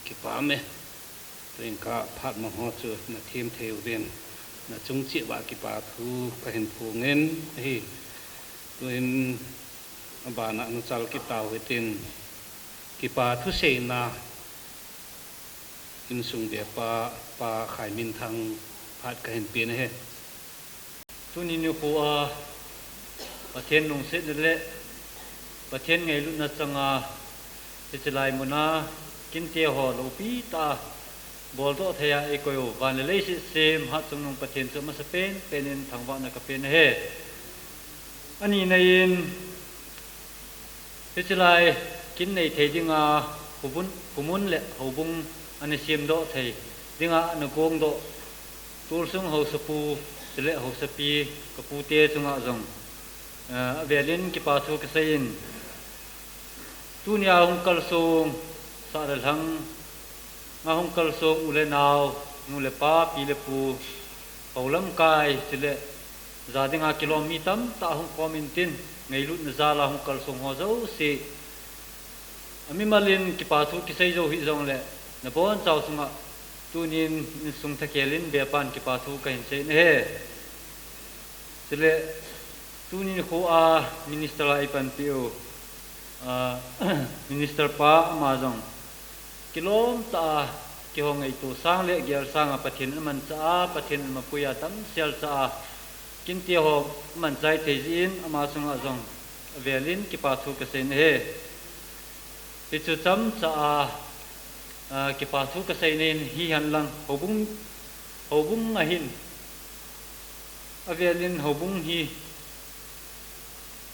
Kipah e. Tuin ka phat mang ho chu nathem thei uvin, nachung cheh uva kipa thu kahin phongin ahi. Tuin abana nachal kit tau hitin, kipa thuseina insung bepa Pa Khaiminthang phat kahin pen ahi. Tuni nikho a Pathen lungsetna le Pathen ngailutna changa hiche lai muna kinte ho loupi tah a boldoh thei a eikoi u van le leiset sem hatchungnung Pathen chu amasapen pen in thangvahna kapen ahi. Anina in, hiche lai kin nei thei dinga, khomun, khomun le houbung ana semdoh thei dinga ana gongdoh, tolsung haosapu, chule haosapi, kapute chunga jong, eh, avelin kipa thu kaseiyin, tunia hung kalsong sah le lhang a hung kalsong u le nao, nu le pa, pi le pu, hou lamkai, chule ja dinga kilom mi tamtah hung khom intin, ngailutna jal a hung kalsong ho jouse, amimal in kipa thu kisei jou hih jongle, nabonchau chunga tunin insung thakhel in bepan kipa thu kahin sei ahi. Chule tuni nikho a minister a eipanpi u, ah, minister pa ama jong kilom tah a kihou ngaito sang le gel sanga Pathen in amanchah a, Pathen in amapui a damsel chah a, kinte ho amanchai thei jeh in ama chunga jong avelin kipa thu kasei ahi. Hichu chomcha a, a, kipa thu kasei nei in hihen lang houbung, houbung ahin. Avelin houbung hi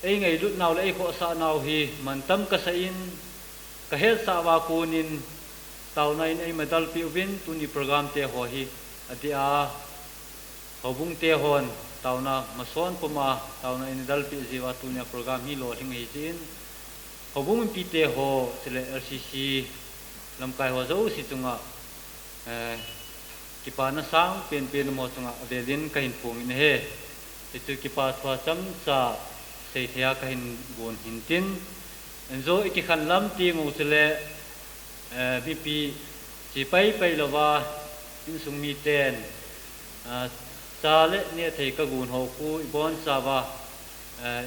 eingailut nau le eikhohsah nau hi mantam kasah in, kahetsah uva konin taona in eima dalpeh uvin tuni program te ho hi adeh a, houbung te hon taona mason puma taona in dalpeh jeh uva tunia program hi lolhing ahi jeh in, houbung mipi te ho, chule L C C lamkai ho jouse chunga, eh, kipana sang penpen amaho chunga avelin kahin phong in ahi. Hichu kipa thua chomcha seithei a kahin gon hintin. Anjo ikikhen lam teng u chule, eh, mipi chi paipai louva, insung miten, ah, cha le nehthei kagon ho khu ibonchauva, eh,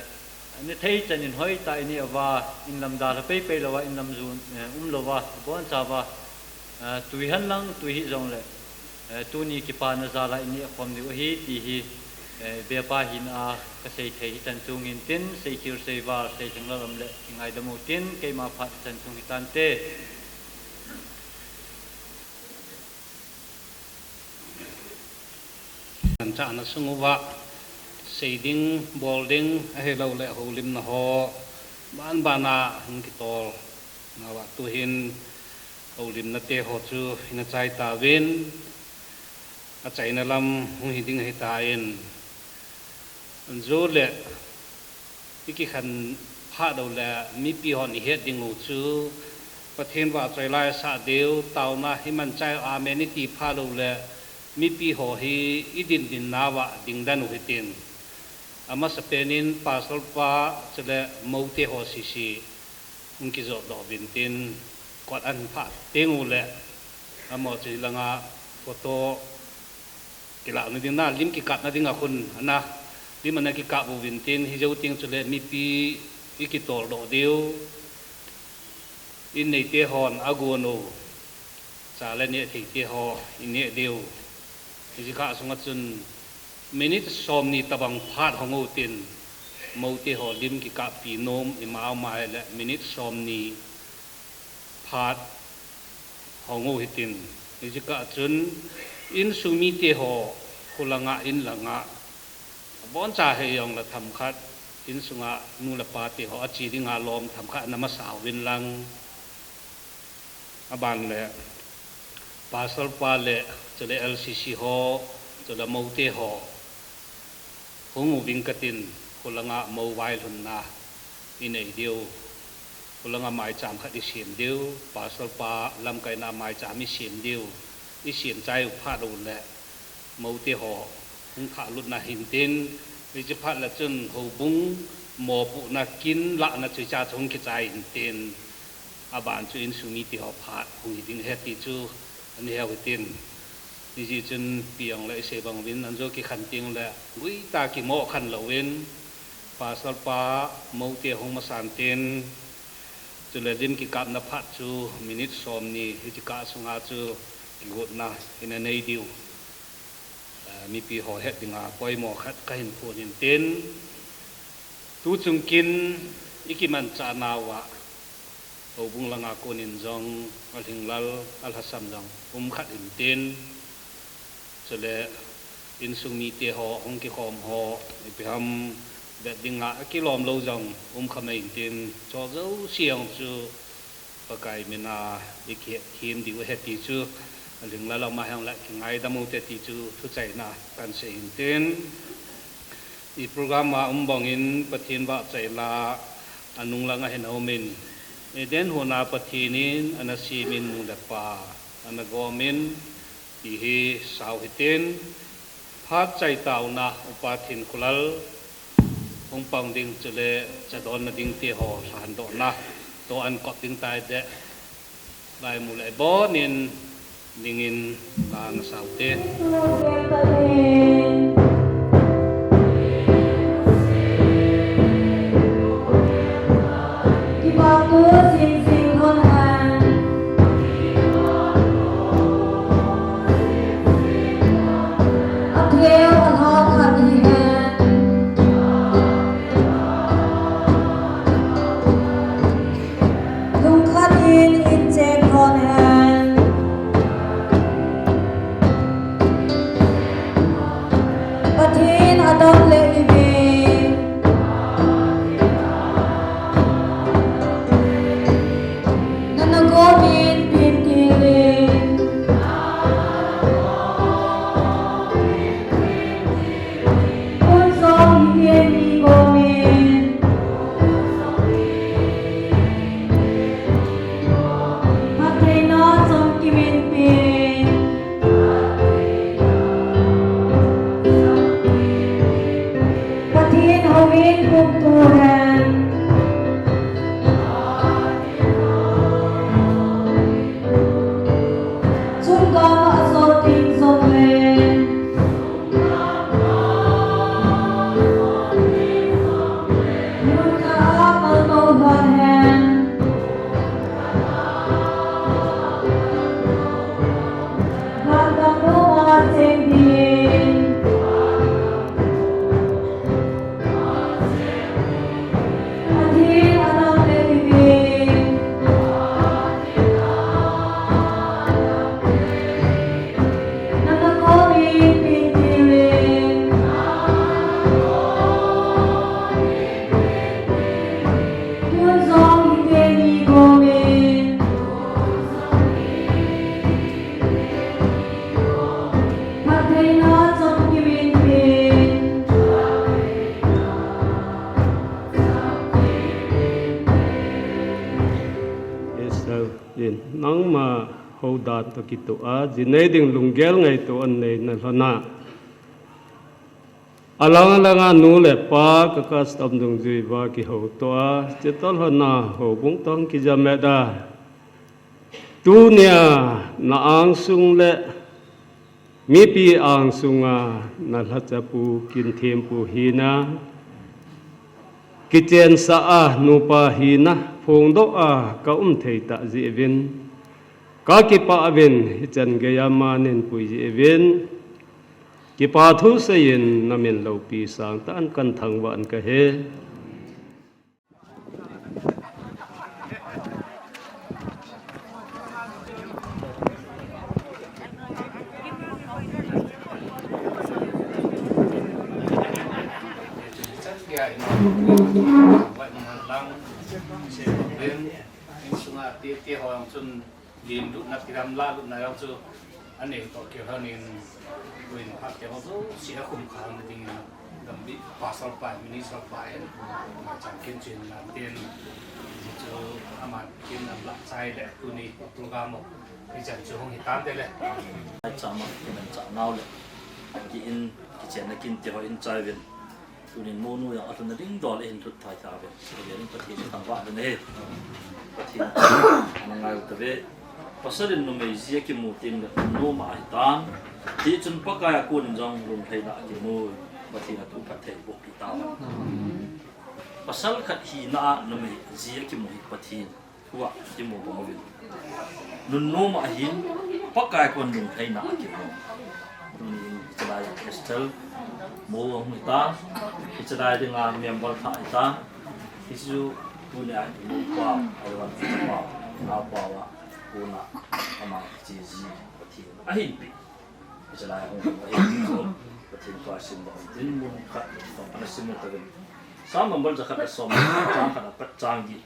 nehthei chan in hoitah a ineh uva, inlam dalha paipai louva, inlam jon, eh, umlouva, ibonchauva, eh, tui henlang, tui hih jongle, eh, tuni kipana jal a ineh khom diu ahi ti hi, eh, bepa hina a kasei thei hichan chung hintin, seikhel seival, seilhinglel umle kingaidam utin, keima phat hichan chung hitante. Manchahna sung uva, sei ding, bol ding, ahilouleh houlimna ho, banbana hung kitol nauva tuhin, houlimna te ho chu ina chai tauvin, achaina lam hung hiding ahitan, anjo le, ikikhen phat loule, mipi hon ihet ding u chu, Pathen vahchoi la isah diu, taona hi manchai amen iti phat loule, mipi ho hi idin din nauva dingden u hitin. Amasapen in Pastor pa, chule moute ho sese, hung kijotdoh uvin tin, kot ahin phah teng ule, amaho chu hilanga photo kilahna ding na, lim kikapna dinga khun ana, lim ana kikap uvin tin, hijou teng chule mipi ikitoldoh diu, in neite hon agon u, cha le nehthei te ho ineh diu. Hiche kah sunga chun minute somni tobang phat hung u tin, moute ho lim kikappi nom ima um ahile minute somni phat hung u hitin. Hiche kah chun insung mite ho, kholanga, inlanga, aboncha hijongle themkhat, insunga nu le pa te ho ache dinga lom themkhat ana masa uvin lang. Aban le, Pastor pa le, chule L C C ho, chule moute ho, hung uving katin, kholanga mou vailhunna inei diu, kholanga maicham khat isem diu, Pastor pa lamkaina maicham isem diu, isem chai u phat ule, moute ho hung khahlutna hintin, hiche phat le chun houbung mopohna kin lahna chu hichea chu hung kichai hintin, aban chu insung mite ho phat hung hiding ahi ti chu ana heu hitin. Hijeh chun ipi jongle isei bang uvin, anjo kikhen teng ule guitah kimoh khen louvin, Pastor pa moute hung masan tin, chule lim kikapna phat chu minute somni hiche kah sunga chu kigotna ina nei diu, eh, mipi ho het dinga poimo khat kahin phon hintin, tuchung kin ikimanchah nauva, houbung langa konin jong alhinglel, alhasam jong um khat hintin, chule insung mite ho, hung kikhom ho, ipi ham vet dinga akilom lou jong um kha mai hintin, chu jouse jong chu Pakai mina ikihetthem diu ahi ti chu, alhinglel ama hijongle kingaidam ute ti chu thuchaina kahin sei hintin. I program a um bangin Pathen vahchoi la anung langa hin aumin, Eden huna Pathen in ana semin nu le pa ana gomin, ti hi sao hitin, phat chai taona Upa Thinkholal hung pang ding chule cha donna ding te ho lhandohna toh ahin kop ding tai de. Laimu le bonin dingin la ana sao te. Nana gomin pin tilin, kun jong hiteni gomin. Phattheina chomkim in pin. Pathen houin pumtu hen. Chungkang a ajot ding jongle. Mun khat a kaltou lhon hen. Vangam noma cheng ding. Pathen a dam le ding. Nana gomin pin tilin. Kun jong hiteni gomin. Phattheina chomkim in pin. Israel in nangma houdan toh kitoh a, jinei ding lunggel ngaito anei na lhon a. Alang alang a nu le pa ka custom dungjui uva kihoutoh a, chutoh lhon a houbung toh kijamet a. Tunia na angsung le mipi angsunga na lhachapu Kinthempu hina, kichensah a nupa hina phongdoh a ka um thei tah jeh uvin, ka kipah uvin, hichan geiya manin pui jeh uvin, kipa thu seiyin na min loupi sangtah in kan thangvah in kahi. Insung a titi ho jong chun lim lutna, tiram la lutna jong chu anei toh kilhon in, tuin phat te ho jouse akhum khah na dingin, Gambih pastor pa, minister pa in, chamkim chin na tin, chu aman kin an lah chai le tuni program ho hichan chu hung hi tan te le. Ai chama kin an cha nau le, ki in, kichenna kin ti ho in chai uvin. Tunin monu jong alhunna ding dol a hin lhut thei tauve. Pathen in Pathen thangvah le nahi. Pathen ana ngai u tave. Pasal in numei ji akimu teng le noma ahitan. Tichun Pakai a kon in jong lunglhaina akimu. Pathen in atu phatthei boh pi tauhen. Pasal khat hina a numei ji akimu hi Pathen thu a kimu bang uvin. Nunnom ahin, Pakai kon lunglhaina akimu. Tunin hichelai Esther mo ahung hitan, hichelai dinga member thah hitan, hichu tunia imu pa, aivan chapa, naopa a, kona ama kiche ji Pathen ahin pe. Hichelai hung ahin, Pathen thu a sim bang tin mun khat, ana sim tauvin. Sam number jakhat le som, chang khat apat chang gi.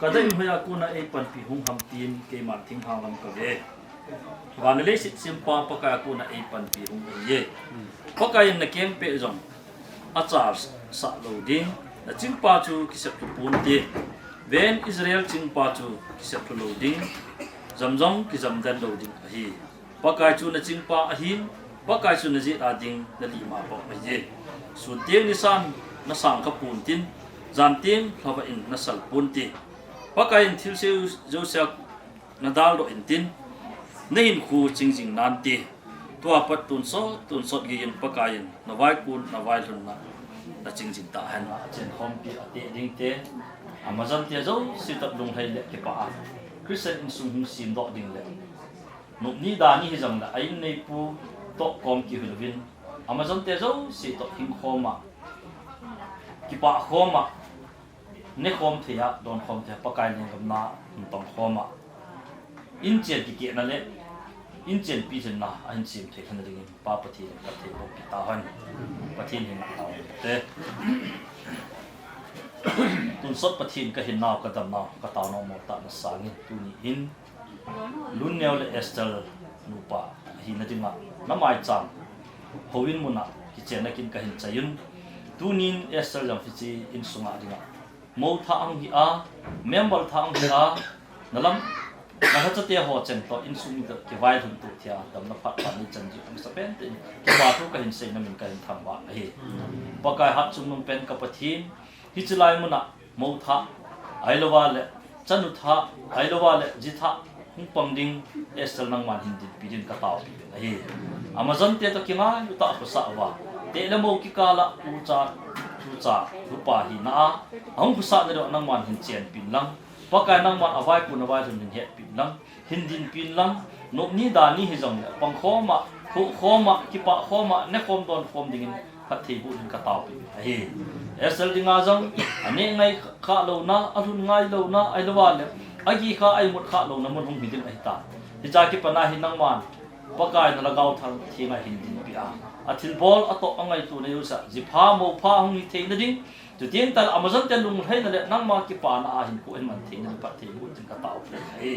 Ka daimhoa kona eipanpi hung ham tin keiman thinglhang lam kave. Van le leiset sempa Pakai a kona eipanpi hung ahiye. Pakai in nakeng peh jong achal sah lou ding, nachingpa chu kisep lhu ponte. Ven Israel chingpa chu kisep lhu lou ding, jam jong kijam den lou ding ahi. Pakai chu nachingpa ahin, Pakai chu najeh a ding nalima pa ahiye. Sun teng nisan nasang kha pontin, jan teng lhavah in nasal ponte. Pakai in thilse jousea nadaldoh intin, nahinkho chingjing nante. Tua pat tonsot, tonsot geiyin Pakai in navaikon, navailhunna nachingjing tahen. Achenkhompi ateh dingte, amajan te jouse toh lunglhai le kipah a Christian insung hung semdoh ding le nopni dan hi hijongle a in neipu toh kom kihuilouvin, amajan te jouse toh hingkhom a, kipah khom a, nekhom thei a, donkhom thei a, Pakai lenggam na hung tongkhom a, inchen kikehna le in chenpi lhinna ahin sem thei lhon dingin Pa Pathen in phatthei boh peh tahen. Pathen hin nau te. Tonsot Pathen kahinau, kadamnau, kataonau moltah na sangin tuni in Lunneo le Esther nupa ahina dinga na maicham houin muna kichenna kin kahin chaiyin. Tunin Esther jong hiche insunga dinga mou thah ahung hi a, member thah ahung hi a, nalam, nalhachate ho cheng toh insung mite kivailhun to thei a, damna phat phat nei chan ji, amasapen te in kipa thu kahin sei, namin kahin thangvah ahi. Pakai hatchungnung pen ka Pathen, hiche lai muna mou thah, ahilouva le chanu thah, ahilouva le ji thah hung pang ding Esther nangman hin dinpi din kataopi uvin ahi. Amajan te toh kingailu tah a khosa uva, teh le mou kikal a ucha, tucha, upa hina a ahung khosah nadiu nangman hin chenpi in lang, Pakai nangman avaikon availhun hin hetpi in lang, hin dinpi in lang, nopni dani hijongle pangkhom a, thohkhom a, kipahkhom a, nekhom donkhom dingin phatthei boh din kataopi ahi. Esther dinga jong aneh ngai khah louna, alhun ngai louna, ahilouva le agih kha a imut khah louna mun hung hi ding ahitai. Hiche a kipat na hi nangman Pakai na Lhagao Theng a hin dinpi a, athilbol atoh angaito nadiu sa, ji pha mou pha hung hi theina ding, chuteng tahle amajan te lunglhaina le nangma kipana a hinkho hin man theina ding phatthei boh din kataopi ahi.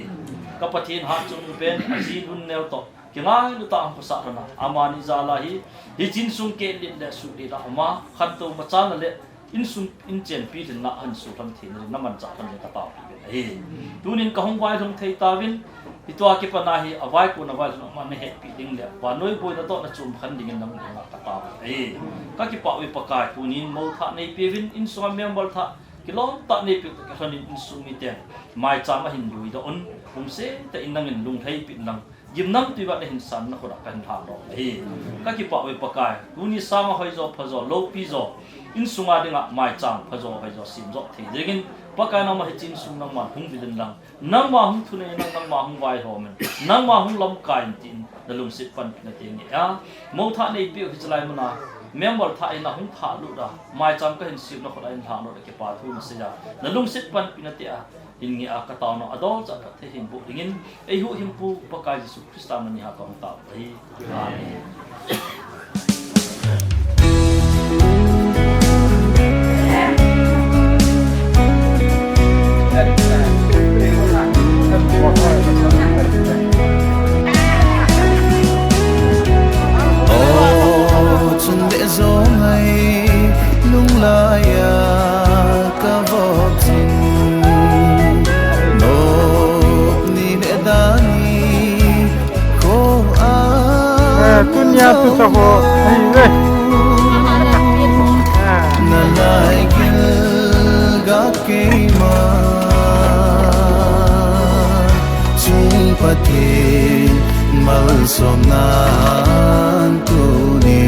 Ka Pathen hatchungnung pen aji Lunneo toh kingailu tah a hung khosah lhon a, amani jal a hi, hiche insung kehlet le suhlet a um a, khantou machal na le insung in chenpi lhinna ahin soh lhon theina ding, namanchah lhon ding kataopi uvin ahi. Tunin kahung vailhung thei tauvin, hiche a kipat na hi avaikon availhun a um a nahetpi ding le vannoi boina toh nachom khen dingin nangma henga kataopi uvin ahi. Kakipah uve Pakai, tunin mou thah neipeuvin, insunga member thah kilom tah neipeu toh kilhonin insung miten maicham ahin luidoh un, lungset tah in nangin lunglhaipi in lang, gimnamtui uva nahin sanna khut a kahin lhang nom ahi. Kakipah uve Pakai, tuni sanga hoijo phajo loupijo, insunga dinga maicham phajo hoijo semjo thei dingin, Pakai nangma hiche insung nangman hung vil in lang, nangma hung thunei in lang, nangma hung vaihom in, nangma hung lamkai in tin nalungset panpina te ngeh a, mou thah neipeu hiche lai muna member thah in ahung thah lut a, maicham kahin semna khut a ahin lhang lut a kipa thu nasei a, nalungset panpina te a hin ngeh a, kataonau adolchah phatthei hin boh dingin, eihuhhingpu Pakai Jesu Christa min a kahung tao ahi. Amen. O chun deh jo ngai lunglai a kavop jin, nop ni le da ni kho a. Eh, tunia tu sa ho, ai, eh. Ah. Nalai gil ga keima. Chung Pathen malsomnan tuni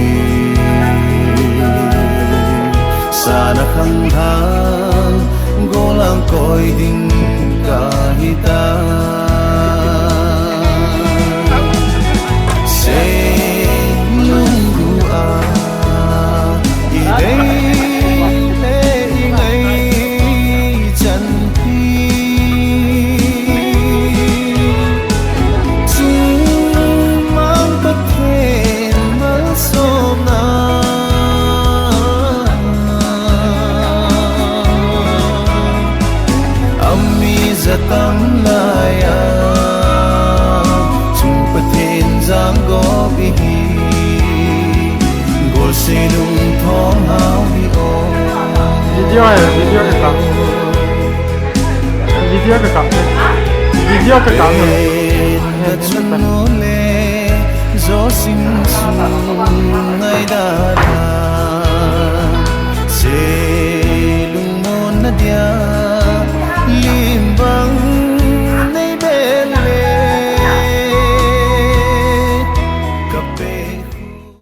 sana khangthah golang koi ding kahitai. Seng lunggu a i dei le i ngai chan hi. Chumang Pathen malsomna. Ami jatang laiya. Chung Pathen jang go bihi. Gol se lungthong hau hi o. Video hai, video ka kam. Video ka kam. Video ka kam. Ven na chun le, jo sim sung ngai da da.